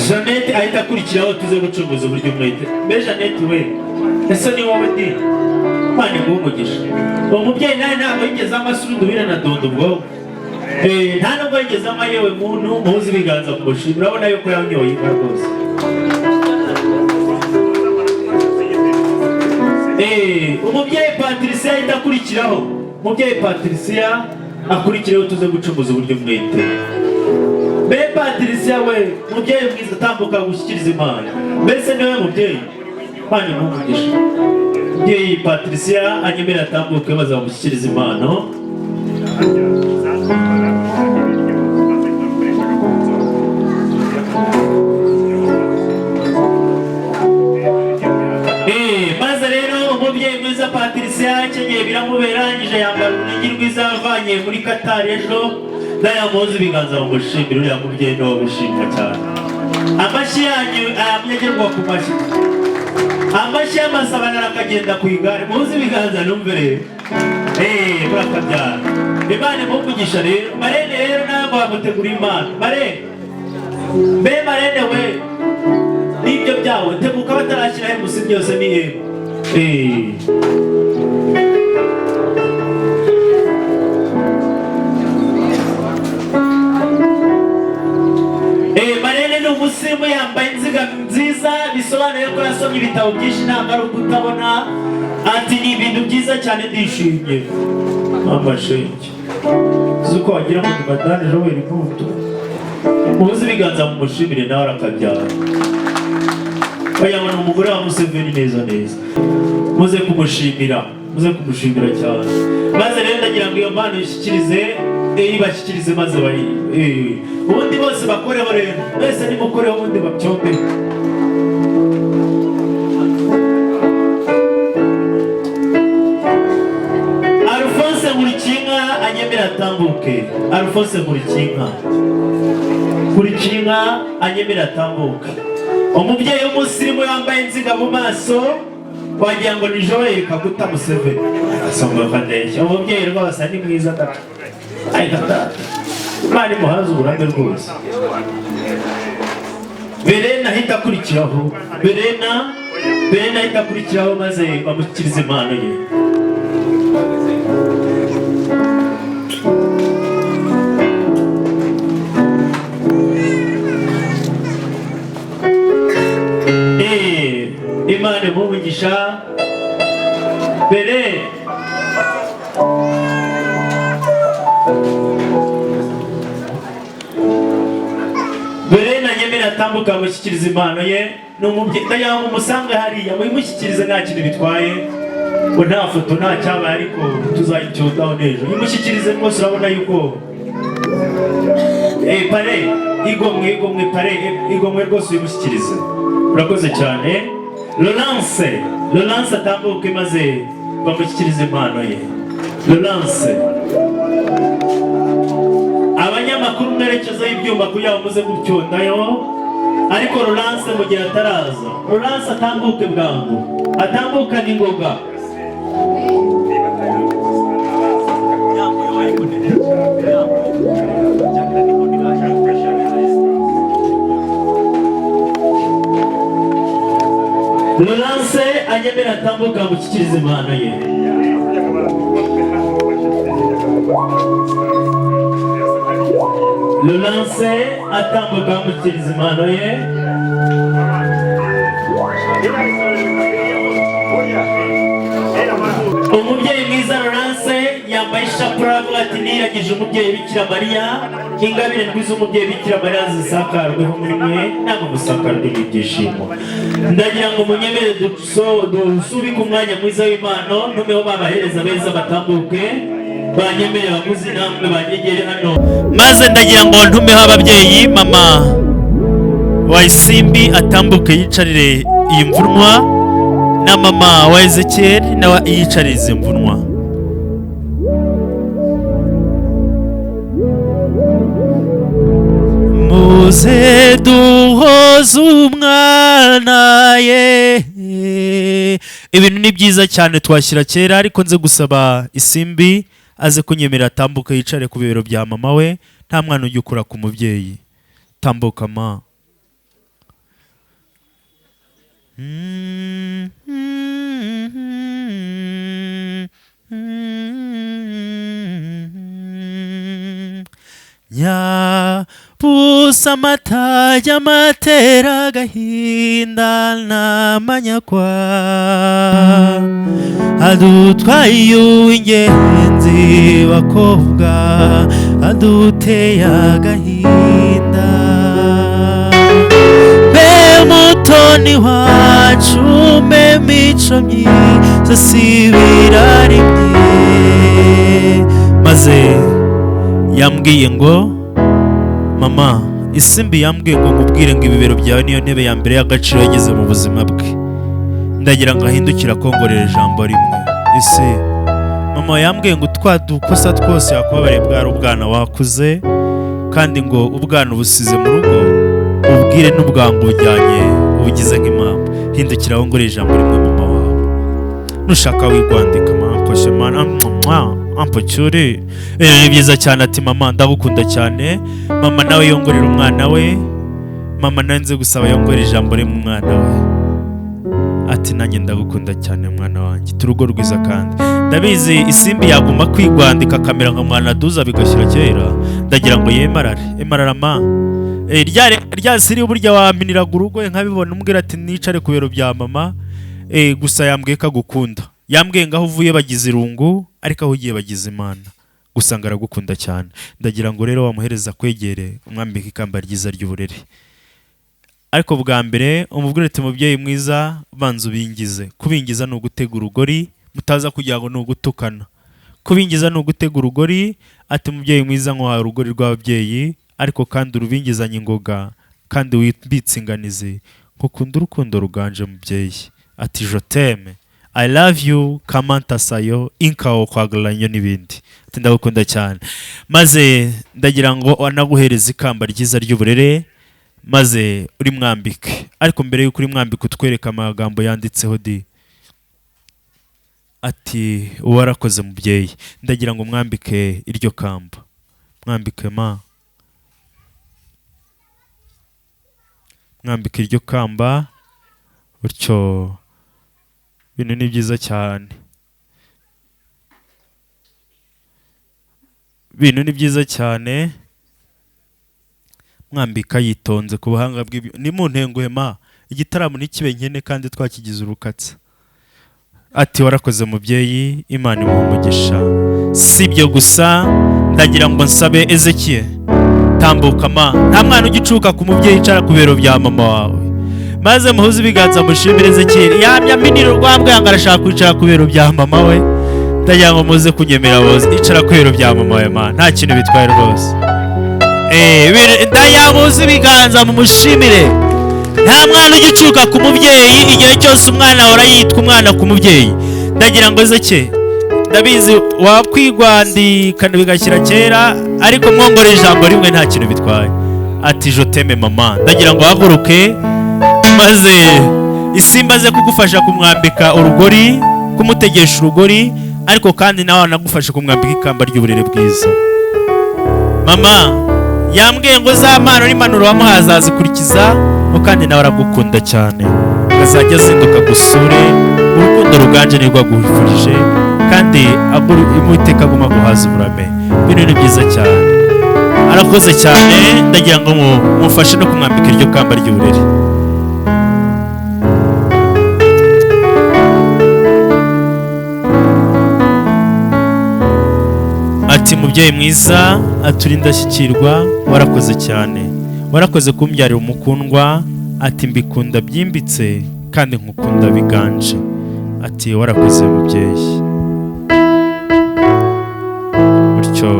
Jeannette ahita akurikiraho, tuze gucunguza uburyo umwete. Mbe Jeannette we, ese ni wowe di? Imana iguhe umugisha. Uwo mubyeyi nawe ntabwo yigeze amasura na dondo ubwonko. Nta nubwo yigeze ama, yewe muntu muhuze ibiganza ku mushimira. Urabona yuko yanyoye inka rwose. Umubyeyi Patricia ahita akurikiraho. Umubyeyi Patricia akurikiraho, tuze gucunguza uburyo umwete. Mbe Patricia we, mubyeyi mwiza, tambuka gushyikiriza impano. Mbese niwe mubyeyi? Imana iguhe umugisha. Umubyeyi Patricia anyemera atambuke maze bamushyikirize impano. Maze rero umubyeyi mwiza Patricia akenyeye biramubera, arangije yambara urunigi rwiza yavanye muri Qatar ejo. Ndayamuzi ibiganza bamushimira, uriya mubyeyi niwo wishimwa cyane. Amashyi yanyu agerwa ku mashyi, amashyi y'amasabana akagenda ku igare. Muhuze ibiganza numve rero. Murakabyara, Imana imuhe umugisha. Rero Marene rero nawe wamutegura impano. Marene, mbe Marene we, n'ibyo byawe tebuka batarashyiraho imusi byose ni yego. Marene ni umusirimu, yambaye inziga nziza, bisobanuye ko yasomye ibitabo byinshi, ntabwo ari ukutabona. Ati ni ibintu byiza cyane, ndishimye. Mama shenge, uzi uko wagira ngo ni madame Joel Mbuto. Muhuze ibiganza mumushimire, nawe arakabyara. Oya, ngo ni umugore wa Museveni neza neza. Muze kumushimira, muze kumushimira cyane. Maze rero ndagira ngo iyo mpano ishyikirize, ibashyikirize maze bayi ubundi bose bakoreho. Rero mwese nimukoreho, ubundi babyombe. Alphonse Nkulikinka anyemera atambuke. Alphonse Nkulikinka, Nkulikinka anyemera atambuke. Umubyeyi w'umusirimu yambaye inziga mu maso, wagira ngo ni Joel Kaguta Museveni. Asonga akadeshya. Umubyeyi rwose ni mwiza da. Ariko data, Imana imuhaze uburambe rwose. Berena ahita akurikiraho. Berena, Berena ahita akurikiraho maze bamushyikirize impano ye. Imana imuhe umugisha. Bere Berena nyemera atambuka amushyikiriza impano ye. Ni umubyeyi, ndagira ngo umusange hariya muyimushyikirize, nta kintu bitwaye, ngo nta foto nta cyabaye, ariko tuzayicyundaho n'ejo. Yimushyikirize rwose, urabona yuko pare igomwe, igomwe pare igomwe rwose, uyimushyikirize. Urakoze cyane. Laurence, Laurence atambuke maze bamushyikirize impano ye. Laurence, abanyamakuru mwerekezaho ibyuma kugira ngo muze gucyondayo, ariko Laurence mu gihe ataraza, Laurence atambuke bwangu, atambukane ingoga. Laurence anyemera atambuka amushyikirize impano ye. Laurence atambuka amushyikiriza impano ye. Umubyeyi mwiza Laurence yambaye ishapure, aravuga ati niragije umubyeyi Bikira Mariya, ingabire ndwi z'umubyeyi Bikira Mariya zisakarweho muri mwe, namwe musakarwe n'ibyishimo. Ndagira ngo munyemere dusubike umwanya mwiza w'impano, ntumeho babahereza beza batambuke. Banyemere baguzi namwe banyegere hano, maze ndagira ngo ntumeho ababyeyi. Mama wa Isimbi atambuke yicarire iyi mvunwa, na mama wa Ezekiel nawe yicarire izi mvunwa. Muze duhoze umwana ye. Ibintu ni byiza cyane, twashyira kera, ariko nze gusaba Isimbi aze kunyemerera atambuke yicare ku bibero bya mama we. Nta mwana ujya ukura ku mubyeyi. Tambuka ma. Nyabusa amata y'amatera agahinda n'amanyakwa, adutwaye uw'ingenzi bakobwa, aduteye agahinda. Mbe mutoni wacu, mbe mico myiza, sibira rimwe. Maze yambwiye ngo mama Isimbi yambwiye ngo nkubwire ngo ibibero byawe niyo ntebe ya mbere y'agaciro yageze mu buzima bwe. Ndagira ngo ahindukire akongorera ijambo rimwe. Ese mama yambwiye ngo twa dukosa twose yakubabariye bwari ubwana wakuze, kandi ngo ubwana ubusize mu rugo, ubwire n'ubwangu bujyanye ubugize nk'impamvu. Hindukira wongorera ijambo rimwe mama wawe. Nushaka wigwandika makoshe mana ampocyuri. Ni byiza cyane. Ati mama ndagukunda cyane. Mama nawe yongorera umwana we. Mama nawe nze gusaba yongorera ijambo rimwe umwana we. Ati nanjye ndagukunda cyane mwana wanjye. Turugo rwiza. Kandi ndabizi Isimbi yaguma kwigwandika akamera nka mwana duza bigashyira kera. Ndagira ngo yemarare emarara ma rya siri burya waminiraga urugo nkabibona umbwira ati nicare ku biro bya mama. Gusa yambwiye ko agukunda, yambwiye ngo aho uvuye bagize irungu, ariko aho ugiye bagize Imana. Gusa ngo aragukunda cyane. Ndagira ngo rero wamuhereza kwegere umwambike ikamba ryiza ry'uburere. Ariko bwa mbere umubwire ati mubyeyi mwiza, banza ubingize. Kubingiza ni ugutega urugori, mutaza kugira ngo ni ugutukana. Kubingiza ni ugutega urugori. Ati mubyeyi mwiza, nkuhaye urugori rw'ababyeyi, ariko kandi urubingizanye ingoga, kandi wibitse inganizi, nkukunda urukundo ruganje mubyeyi. Ati je t'aime, I love you, kamanta sayo inkawo kwagalanyo n'ibindi. Ati ndagukunda cyane. Maze ndagira ngo anaguhereza ikamba ryiza ry'uburere, maze uri mwambike. Ariko mbere y'uko uri mwambike utwereka amagambo yanditseho di. Ati warakoze mubyeyi. Ndagira ngo mwambike iryo kamba. Mwambike ma. Mwambike iryo kamba utyo. Ibintu ni byiza cyane. Ibintu ni byiza cyane. Mwambika yitonze ku buhanga bw'ibyo. Ni mu ntenguhe ma, igitaramo ntikibe nkene kandi twakigize urukatsa. Ati warakoze mubyeyi, Imana imuhe umugisha. Si ibyo gusa, ndagira ngo nsabe Ezekiel tambuka ma. Nta mwana ugicuka ku mubyeyi, icara ku bibero bya mama wawe. Maze muhuze ibiganza mushimire Ezekiel. Yamya miniro rwambwe ngo arashaka kwicara ku bibero bya mama we. Ndagira ngo muze kunyemera bose, icara ku bibero bya mama we ma, nta kintu bitwaye rwose. Ndayamuze ibiganza mumushimire. Nta mwana ugicuka ku mubyeyi, igihe cyose umwana ahora yitwa umwana ku mubyeyi. Ndagira ngo Ezekiel, ndabizi wakwigwandika bigashyira kera, ariko mwongore ijambo rimwe nta kintu bitwaye. Ati je t'aime mama. Ndagira ngo haguruke maze Isimba aze kugufasha kumwambika urugori, kumutegesha urugori, ariko kandi nawe anagufasha kumwambika ikamba ry'uburere bwiza. Mama yambwiye ngo za mpano n'impanuro wamuhaye azazikurikiza, kandi nawe aragukunda cyane. Azajya azinduka gusure, urukundo ruganje nirwo aguhifurije, kandi Uwiteka aguma guhaza uburame. Ibintu ni byiza cyane. Arakoze cyane. Ndagira ngo mufashe no kumwambika iryo kamba ry'uburere. Ati mubyeyi mwiza, aturi indashyikirwa, warakoze cyane. Warakoze kumbyarira umukundwa. Ati mbikunda byimbitse kandi nkukunda biganje. Ati warakoze mubyeyi. Utyo.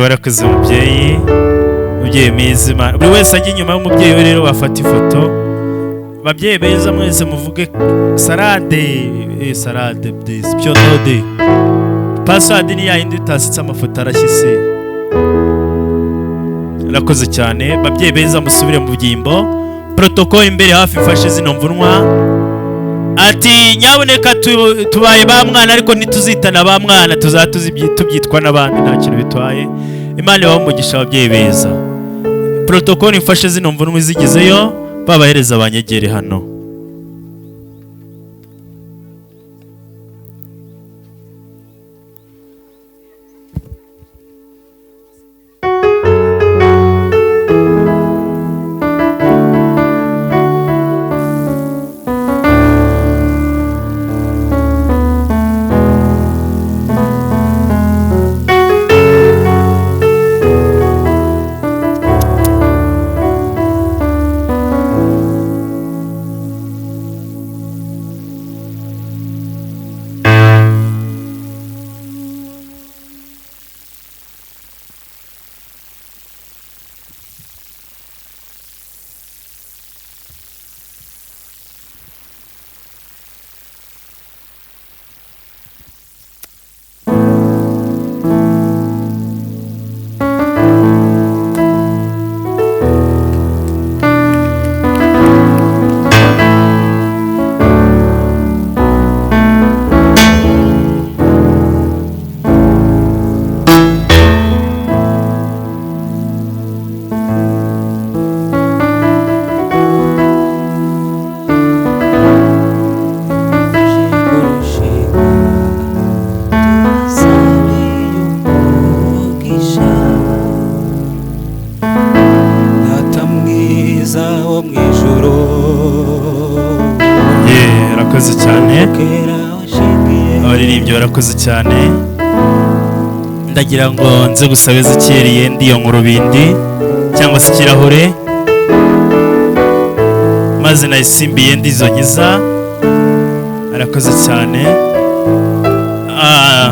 Warakoze mubyeyi, mubyeyi mwiza. Imana buri wese ajya inyuma y'umubyeyi we rero bafata ifoto. Babyeyi beza mwese muvuge salade, salade please, pyonode. Password ni yayindi utasitse amafoto arashyise. Urakoze cyane babyeyi beza, musubire mu byimbo. Protocol imbere hafi ifashe zino mvunwa. Ati nyaboneka tubaye ba mwana ariko ntituzitana ba mwana, tubyitwa n'abandi, nta kintu bitwaye. Imana ibahe umugisha ababyeyi beza. Protocol ifashe zino mvunwa izigezeyo, babahereza abanyegere hano. Abaririmbyi barakoze cyane. Ndagira ngo nze gusabe Ezekiyeli ndiyo nkurubindi cyangwa se ikirahure, maze nayisimbiye ndizo nkiza. Arakoze cyane.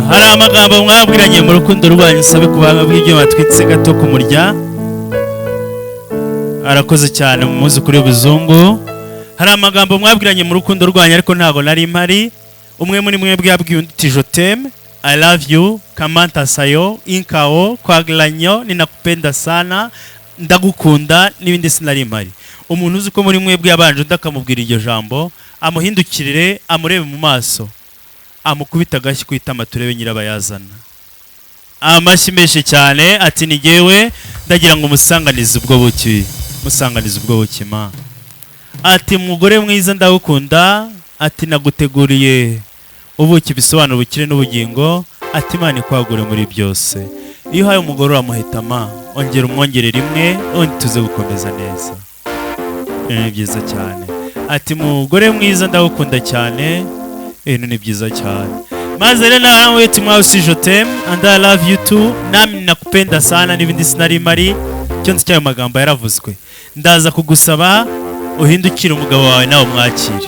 Hari amagambo mwabwiranye mu rukundo rwanyu, sabe kubanga bw'ibyo batwitse gato kumurya. Arakoze cyane mu muzukuru y'ubuzungu. Hari amagambo mwabwiranye mu rukundo rwanyu ariko ntago nari mpari. Umwe muri mwebwe yabwiye undi ati je t'aime, I love you, kamanta sayo, inkao, kwaglanyo, ninakupenda sana, ndagukunda n'ibindi sinari mpari. Umuntu uzi ko muri mwebwe yabanje undi akamubwira iryo jambo, amuhindukirire, amurebe mu maso, amukubita agashyi ku itama turebe nyirabayazana. Amashyi menshi cyane ati ni jyewe, ndagira ngo musanganize ubwo buki, musanganize ubwo buki ma. Ati mugore mwiza ndagukunda, ati naguteguriye ubuki bisobanura ubukire n'ubugingo, ati Imana ikwagure muri byose. Iyo uhaye umugore uramuhitama, ongera umwongere rimwe, undi tuze gukomeza neza. Ni byiza cyane. Ati mugore mwiza ndagukunda cyane, ibintu ni byiza cyane. Maze rero nawe ati moi aussi je t'aime and I love you too, nami nakupenda sana n'ibindi sinari mari. Cyo nzi cyayo magambo yaravuzwe. Ndaza kugusaba uhindukire umugabo wawe nawe umwakire.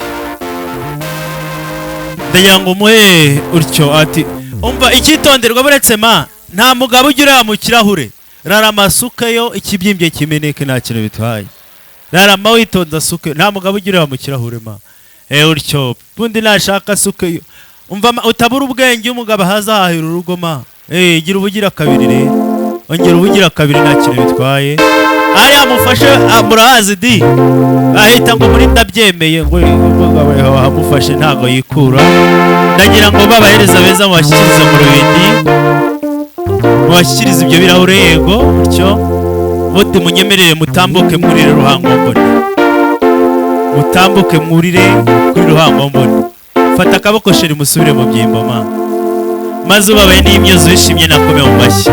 Ndagira ngo umuhe utyo. Ati umva icyitonderwa buretse ma, nta mugabo ujya ureba mu kirahure, rarama asukeyo ikibyimbye kimeneke nta kintu bitwaye. Rarama witonda asuke, nta mugabo ujya ureba mu kirahure ma. Utyo bundi nashaka asukeyo. Umva utabura ubwenge umugabo ahazahahira urugo ma. Gira ubugira kabiri rero, ongera ubugira kabiri nta kintu bitwaye. Ari amufashe murahazi di ahita ngo muri ndabyemeye ngo umugabo amufashe ntago yikura. Ndagira ngo babahereza beza mubashyikirize mu rubindi, mubashyikirize ibyo birahure. Yego utyo bote munyemerere mutambuke murire ruhangombone, mutambuke murire kuri ruhangombone. Fata akaboko sheri musubire mu byimbo ma, maze ubabaye n'imyozo wishimye nakome mu mashyi.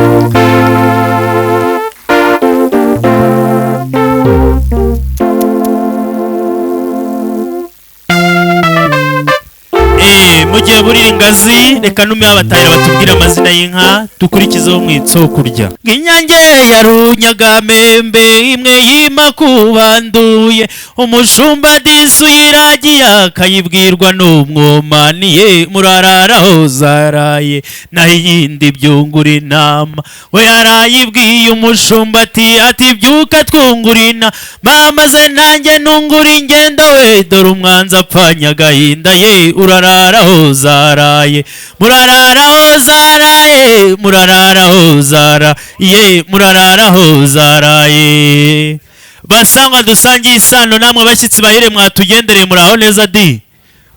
Mu gihe burira ingazi, reka nume abatahira batubwire amazina y'inka, dukurikizeho umwitso wo kurya. Inyange ya Runyagamembe imwe yimakubanduye, umushumba disu yiragiye akayibwirwa n'umwomaniye, murararaho zaraye naho iyindi byungura inama. We yarayibwiye umushumba ati byuka twungura inama, mama ze nanjye nungura ingendo we, dore umwanzi apfanye agahinda ye, urararaho zaraye, murararaho zaraye, murararaho zaraye, murararaho zaraye. Basangwa dusangiye isano namwe abashyitsi bahire mwatugendereye, muraho neza di,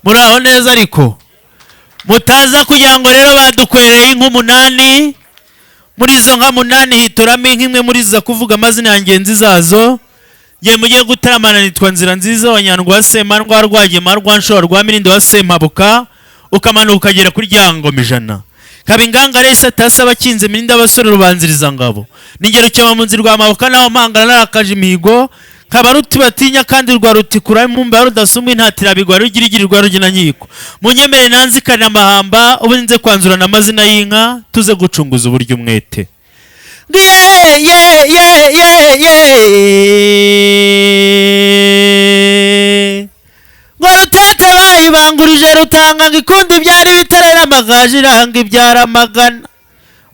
muraho neza. Ariko mutaza kugira ngo rero badukwereye inka 8, muri izo nka 8 hitoramo inka imwe muri zo kuvuga amazina ya ngenzi zazo. Ngiye mugiye gutaramana nitwa Nzira Nziza wa Nyandwa Semandwa Rwagema rwa Nshora rwa Mirindi wa Sempabuka, ukamanuka ukagera kuri Ryangoma 100. Kaba ingangare isatasa abakinze mirindi abasore rubanziriza ngabo. Ningero cyama mu nzira rwa Mabuka naho mpangana narakaje imihigo, kaba ruti batinya kandi rwa rutikura impumba rudasumwa intatira bigwa rugirigirirwa rugina nkiko. Munyemere nanzikana amahamba ubu nze kwanzurana amazina y'inka tuze gucunguza uburyo umwete. Ye ye ye ye ye. Ngo rutete bayibangurije rutanga ngo ikundi byari bitarera amagaje iranga ibyara amagana.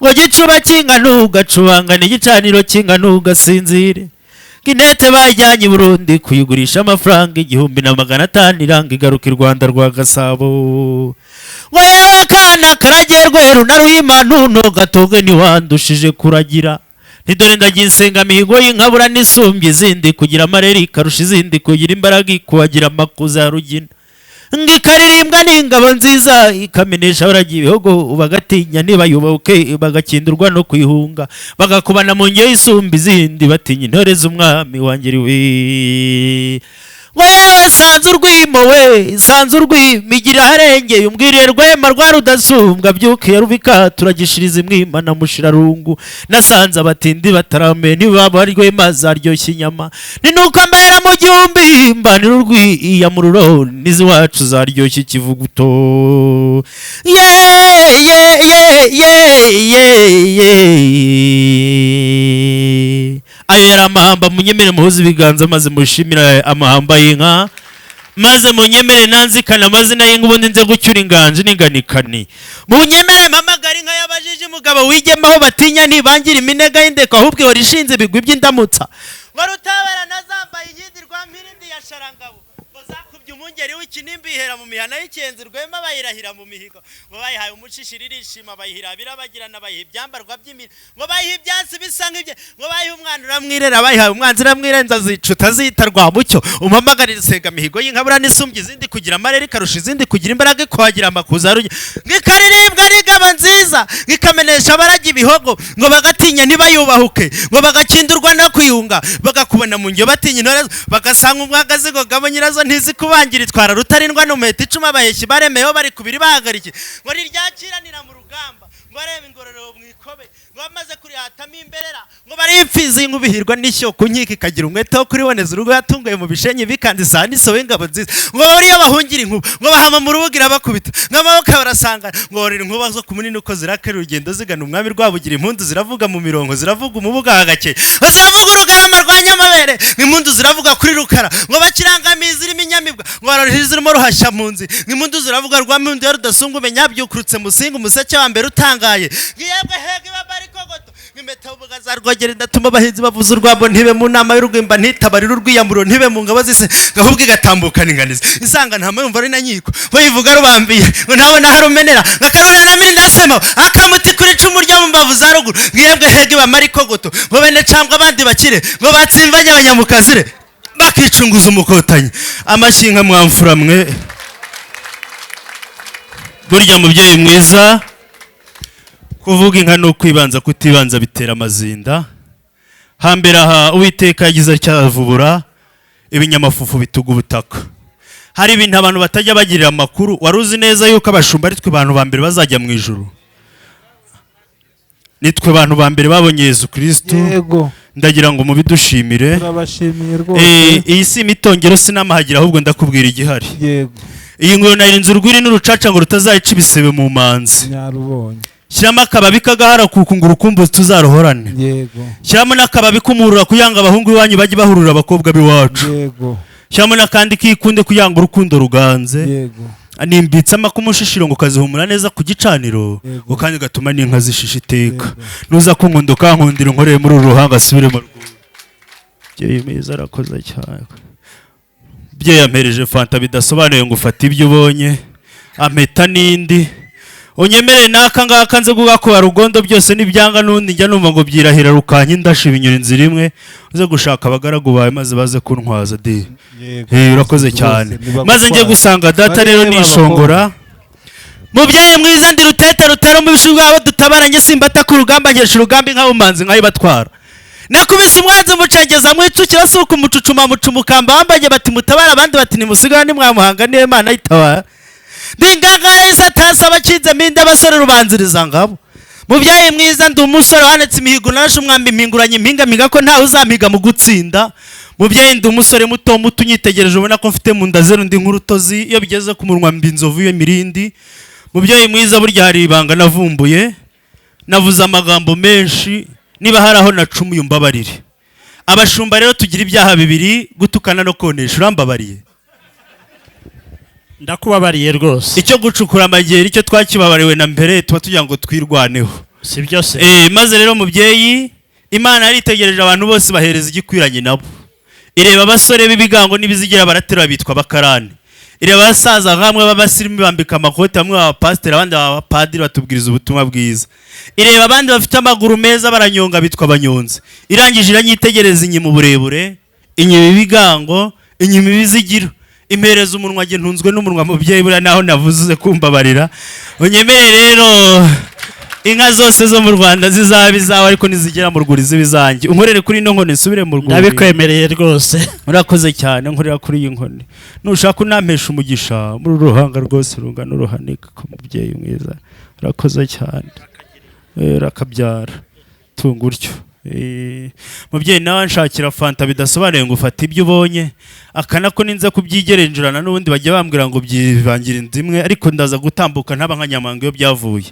Ngo gicuba kinga ntugacubangane, igicaniro kinga ntugasinzire. Intete bajyanye i Burundi kuyigurisha amafaranga 1500 iranga igaruka i Rwanda rwa Gasabo. Ngo yewe kana karagiye rweru na ruhima ntuno gatoge ntiwandushije kuragira. Nidore ndagiye nsenga mihigo y'inkabura n'isumbye izindi, kugira amareri karusha izindi, kugira imbaraga ikubagira amakuza ya Rugina. Ngikaririmbwa n'ingabo nziza ikamenesha abaragiye ibihogo bagatinya ntibayubahuke, bagakindurwa no kwihunga, bagakubana mu ngeyo isumba izindi, batinya intore z'umwami wangiriwe. Ngo yewe sanze urwimo we, sanze urwimo igira aharengeye, umbwiriye rwema rwa rudasumbwa, byukiye rubika turagishiriza imwima na mushirarungu. Nasanze abatindi batarame ntibaba rwema zaryoshye inyama, ni nuko mbera mu gihumbi mbanira urwiya mu ruro, n'iziwacu zaryoshye ikivuguto. Ye ye ye ye ye ye. Ayo yari amahamba. Munyemere muhuze ibiganza maze mushimire amahamba y'inka, maze munyemere nanzikana amazina y'inka, ubundi nze gucyura inganje n'inganikani. Munyemere mpamagara inka y'abajiji, mugabo wigemaho batinya ntibangira iminega y'indeko, ahubwo ihora ishinze ibigwi by'indamutsa. Ngo rutabara nazambaye inkindi rwa Mpirindi ya Sharangabo, ngo zakubye umungeri w'ikinimbi ihera mu mihana y'ikenzi, rwema bayirahira mu mihigo. Ngo bayihaye umushishiri irishima, bayihira birabagirana, bayiha ibyambarwa by'imira, ngo bayiha ibyansi bisa nk'ibye, ngo bayiha umwana uramwirera, bayihaye umwanzi uramwirenza zicuta zita rwa mucyo. Umpamagarira isega mihigo y'inkabura n'isumbye izindi, kugira amarere ikarusha izindi, kugira imbaraga ikuhagira amakuza ruge. Ngo ikaririmbwa n'ingabo nziza, ngo ikamenesha abaragiye ibihogo, ngo bagatinya ntibayubahuke, ngo bagakindurwa no kwiyunga, bagakubona mu ngyo batinya intore, bagasanga umwagazi ngo gabo nyirazo ntizi kubangira, itwara rutarindwa n'umuheto icuma abaheshyi baremeyeho bari kubiri bahagarike. Ngo riryakiranira mu rugamba, ngo arebe ingororero mu ikobe, ngo bamaze kurihatamo imberera, ngo bari imfizi y'inkubi n'ishyo ku nkiko ikagira umwete wo kuriboneza urugo yatunguye mu bishenyi bikanze isahani isobe ingabo nziza. Ngo bariyo bahungira inkuba, ngo bahama mu rubuga irabakubita, ngo amaboko barasangana, ngo borera inkuba zo ku munini uko zirakera urugendo zigana umwami Rwabugira. Impundu ziravuga mu mirongo, ziravuga umubuga hagakeye, ziravuga urugarama rwa Nyamabere, impundu ziravuga kuri Rukara, ngo bakirangamiye zirimo inyamibwa, ngo bararije zirimo ruhashya mpunzi, impundu ziravuga rwa mpundu ya Rudasumbwa umenya byukurutse musinga umuseke wa mbere utangaye. Yebwe hege babarikogoto impeta ubuga za Rwogera ndatuma abahinzi bavuza urwabo, ntibe mu nama y'urugimba, ntitabarira urwiyamuro, ntibe mu ngabo zise, ngahubwo igatambukana inganizi isanga nta mayumva ari na nkiko bayivuga rubambiye, ngo ntabona harumenera ngakarurira na mirinda sema akamuti kuri icumu ryo mu mbavu za ruguru. Ngiyebwe hege bamarikogoto, ngo bene cangwa abandi bakire, ngo batsimbanye abanyamukazire bakicunguza umukotanyi amashinga mwamfura mwe. Burya mubyeyi mwiza, kuvuga inka no kwibanza kutibanza bitera amazinda. Hambere aha Uwiteka yagize acyavubura ibinyamafufu bituga ubutaka. Hari ibintu abantu batajya bagirira amakuru. Wari uzi neza yuko abashumba ari twe bantu ba mbere bazajya mu ijuru? Nitwe bantu ba mbere babonye Yesu Kristo. Yego. Ndagira ngo mubidushimire. Turabashimiye rwose. Iyi si imitongero sinamahagira, ahubwo ndakubwira igihari. Yego. Iyi ngoro nayirinze urwiri n'urucaca ngo rutazayica ibisebe mu manzi. Nyarubonye. Shyiramo akababi k'agahara kuko ngo urukumbuzi tuzaruhorane. Yego. Shyiramo n'akababi k'umuhurura kugira ngo abahungu b'iwanyu bajye bahurura abakobwa b'iwacu. Yego. Shyiramo n'akandi k'ikunde kugira ngo urukundo ruganze. Yego. Nimbitse amakumushishiro ngo kazihumura neza ku gicaniro, Yego. ngo kandi gatuma n'inka zishisha iteka. Yego. Nuza kunkunda ukankundira unkoreye muri uru ruhanga asubire mu rwuri. Mubyeyi mwiza, arakoze cyane. Mubyeyi yampereje fanta bidasobanuye ngo ufate ibyo ubonye, ampeta n'indi. Unyemerere n'aka ngaka nze kugakuba rugondo byose n'ibyanga, n'undi njya numva ngo byirahira rukanya indasha ibinyura inzira imwe. Uze gushaka abagaragu bawe maze baze kuntwaza di. Yego. Eh, urakoze Rwose, cyane. nibagutwara. Maze njye gusanga data Barebe rero nishongora. Mubyeyi mwiza, ndi rutete rutera umubisha ubwabo dutabara, njye simbata ku rugamba, nkesha urugamba inka bumanzi nkayibatwara. Nakubise umwanzi mucengeza mwicukira si ukumucucuma mucumukamba wambaye bati mutabara, abandi bati nimusigara nimwamuhanga niwe Mana yitabara. Ndi ingangare y'isatasi abacinzemo inda abasore rubanziriza ngabo. Mubyeyi mwiza, ndi umusore wanetse imihigo, narashe umwambi mpinguranye impinga mpiga ko ntawe uzampiga mu gutsinda. Mubyeyi, ndi umusore muto muto, unyitegereje ubona ko mfite mu nda zeru, ndi nk'urutozi, iyo bigeze ku munwa mba inzovu y'imirindi. Mubyeyi mwiza, burya hari ibanga navumbuye. Navuze amagambo menshi, niba hari aho nacumuye umbabarire. Abashumba rero tugira ibyaha bibiri, gutukana no konesha. Urambabariye? Ndakubabariye rwose. Icyo gucukura amageri icyo twakibabariwe na mbere, tuba tugira ngo twirwaneho. Si byose. Maze rero mubyeyi, Imana yaritegereje abantu bose bahereza igikwiranye nabo. Ireba abasore b'ibigango n'ibizigira baraterura bitwa abakarani. Ireba abasaza nkamwe b'abasirimu bambika amakoti, bamwe b'abapasiteri abandi b'abapadiri batubwiriza ubutumwa bwiza. Ireba abandi bafite amaguru meza baranyonga bitwa abanyonzi. Irangije iranyitegereza inyima uburebure, inyima ibigango, inyima ibizigira, impereza umunwa, njye ntunzwe n'umunwa. Mubyeyi, buriya naho navuze kumbabarira. Unyemere rero inka zose zo mu Rwanda zizaba izawe, ariko nizigera mu rwuri ziba izanjye. Unkorere kuri ino nkoni nsubire mu rwuri. Ndabikwemereye rwose. Urakoze cyane. Nkorera kuri iyi nkoni, nushaka unampesha umugisha muri uru ruhanga rwose rungana uruhanika ko. Mubyeyi mwiza, urakoze cyane. Urakabyara tunga utyo. Mubyeyi, nawe nshakira fanta bidasobanuye ngo ufate ibyo ubonye. Aka nako ninza kubyigerenjurana n'ubundi bajya bambwira ngo byivangira inzu imwe, ariko ndaza gutambuka ntaba nka nyamanga iyo byavuye.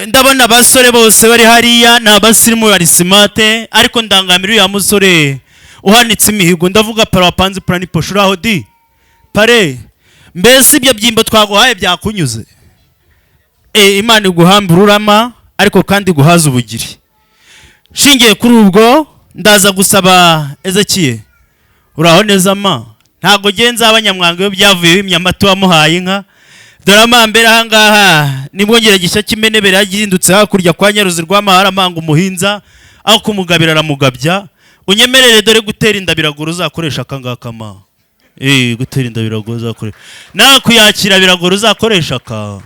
Ndabona abasore bose bari hariya ni abasirimu bari smart, ariko ndangamira uriya musore uhanitse imihigo. Ndavuga para wapanze purani posho. Uraho di pare? Mbese ibyo byimbo twaguhaye byakunyuze? Imana iguhamba ururama, ariko kandi iguhaze ubugiri. Nshingiye kuri ubwo, ndaza gusaba Ezekiel. Uraho neza ma? Ntabwo ngenza abanyamwanga iyo byavuye wimye amata wamuhaye inka. Dore amambere ahangaha nibwo gishya kimenebere yagihindutse hakurya kwa Nyaruzi rw'amahara amanga umuhinza aho kumugabira aramugabya. Unyemerere dore gutera inda biragora, uzakoresha akangaka ma. Gutera inda biragora, uzakoresha nawe kuyakira biragora, uzakoresha aka.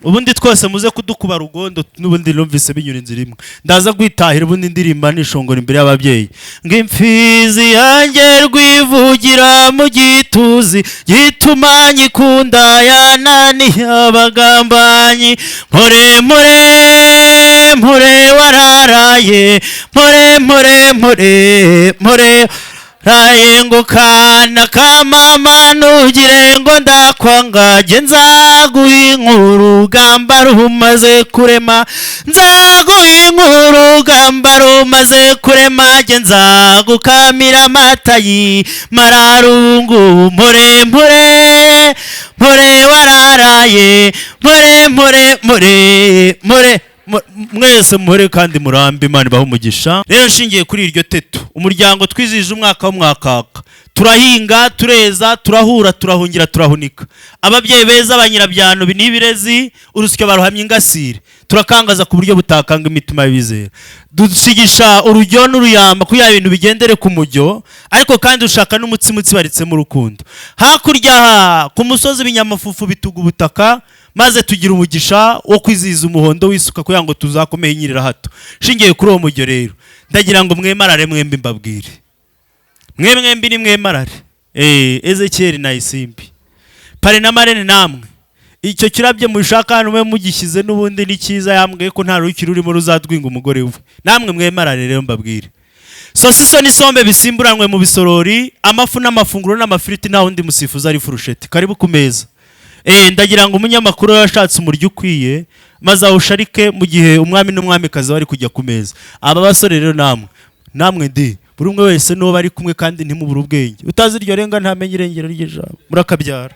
Ubundi twese muze kudukuba rugondo, n'ubundi numvise binyura inzira imwe. Ndaza kwitahira ubundi ndirimba nishongora imbere y'ababyeyi ngo imfizi yanjye rwivugira mu gituzi gituma nyikunda yananiye abagambanyi. Mpore mpore mpore wararaye, mpore mpore mpore mpore raye, ngo kana ka mama ntugire ngo ndakwanga, jye nzaguha inkuru rugamba rumaze kurema, nzaguha inkuru rugamba rumaze kurema, jye nzagukamira amata mararungu. Mpore mpore mpore wararaye, mpore mpore mpore mpore. Mwese muhore kandi murambe, Imana ibahe umugisha. Rero nshingiye kuri iryo teto, umuryango twizihije umwaka w'umwakaka, turahinga, tureza, turahura, turahungira, turahunika. Ababyeyi beza abanyirabyano n'ibirezi urusyo baruhamya ingasire, turakangaza ku buryo butakanga imitima y'abizera. Dusigisha urujyo n'uruyamba kugira ibintu bigendere ku mujyo, ariko kandi ushaka n'umutsima utsibaritsemo urukundo. Hakurya aha ku musozi ibinyamafufu bituga ubutaka, maze tugira umugisha wo kwizihiza umuhondo w'isuka kugira ngo tuzakomeye inyirira hato. Shingiye kuri uwo mujyo rero, ndagira ngo mwemarare mwembi, mbabwire mwe mwembi ni mwemarare. Ezekiel na Isimbi, pare na marene, namwe icyo kirabyo mushaka hano mwe mugishyize n'ubundi ni cyiza. Yambwiye ko nta rukiri rurimo ruzadwinga umugore we. Namwe mwemarare rero mbabwire. Sosiso n'isombe bisimburanwe mu bisorori, amafu n'amafunguro n'amafiriti, nta wundi musifuzi ari furusheti. Karibu ku meza. Ndagira ngo umunyamakuru yashatse umuryo ukwiye maze awusharike mu gihe umwami n'umwamikazi bari kujya ku meza. Aba basore rero namwe namwe ndi buri umwe wese n'uwo bari kumwe, kandi ntimubure ubwenge. Utazi iryo renga ntamenye irengero ry'ijambo. Murakabyara.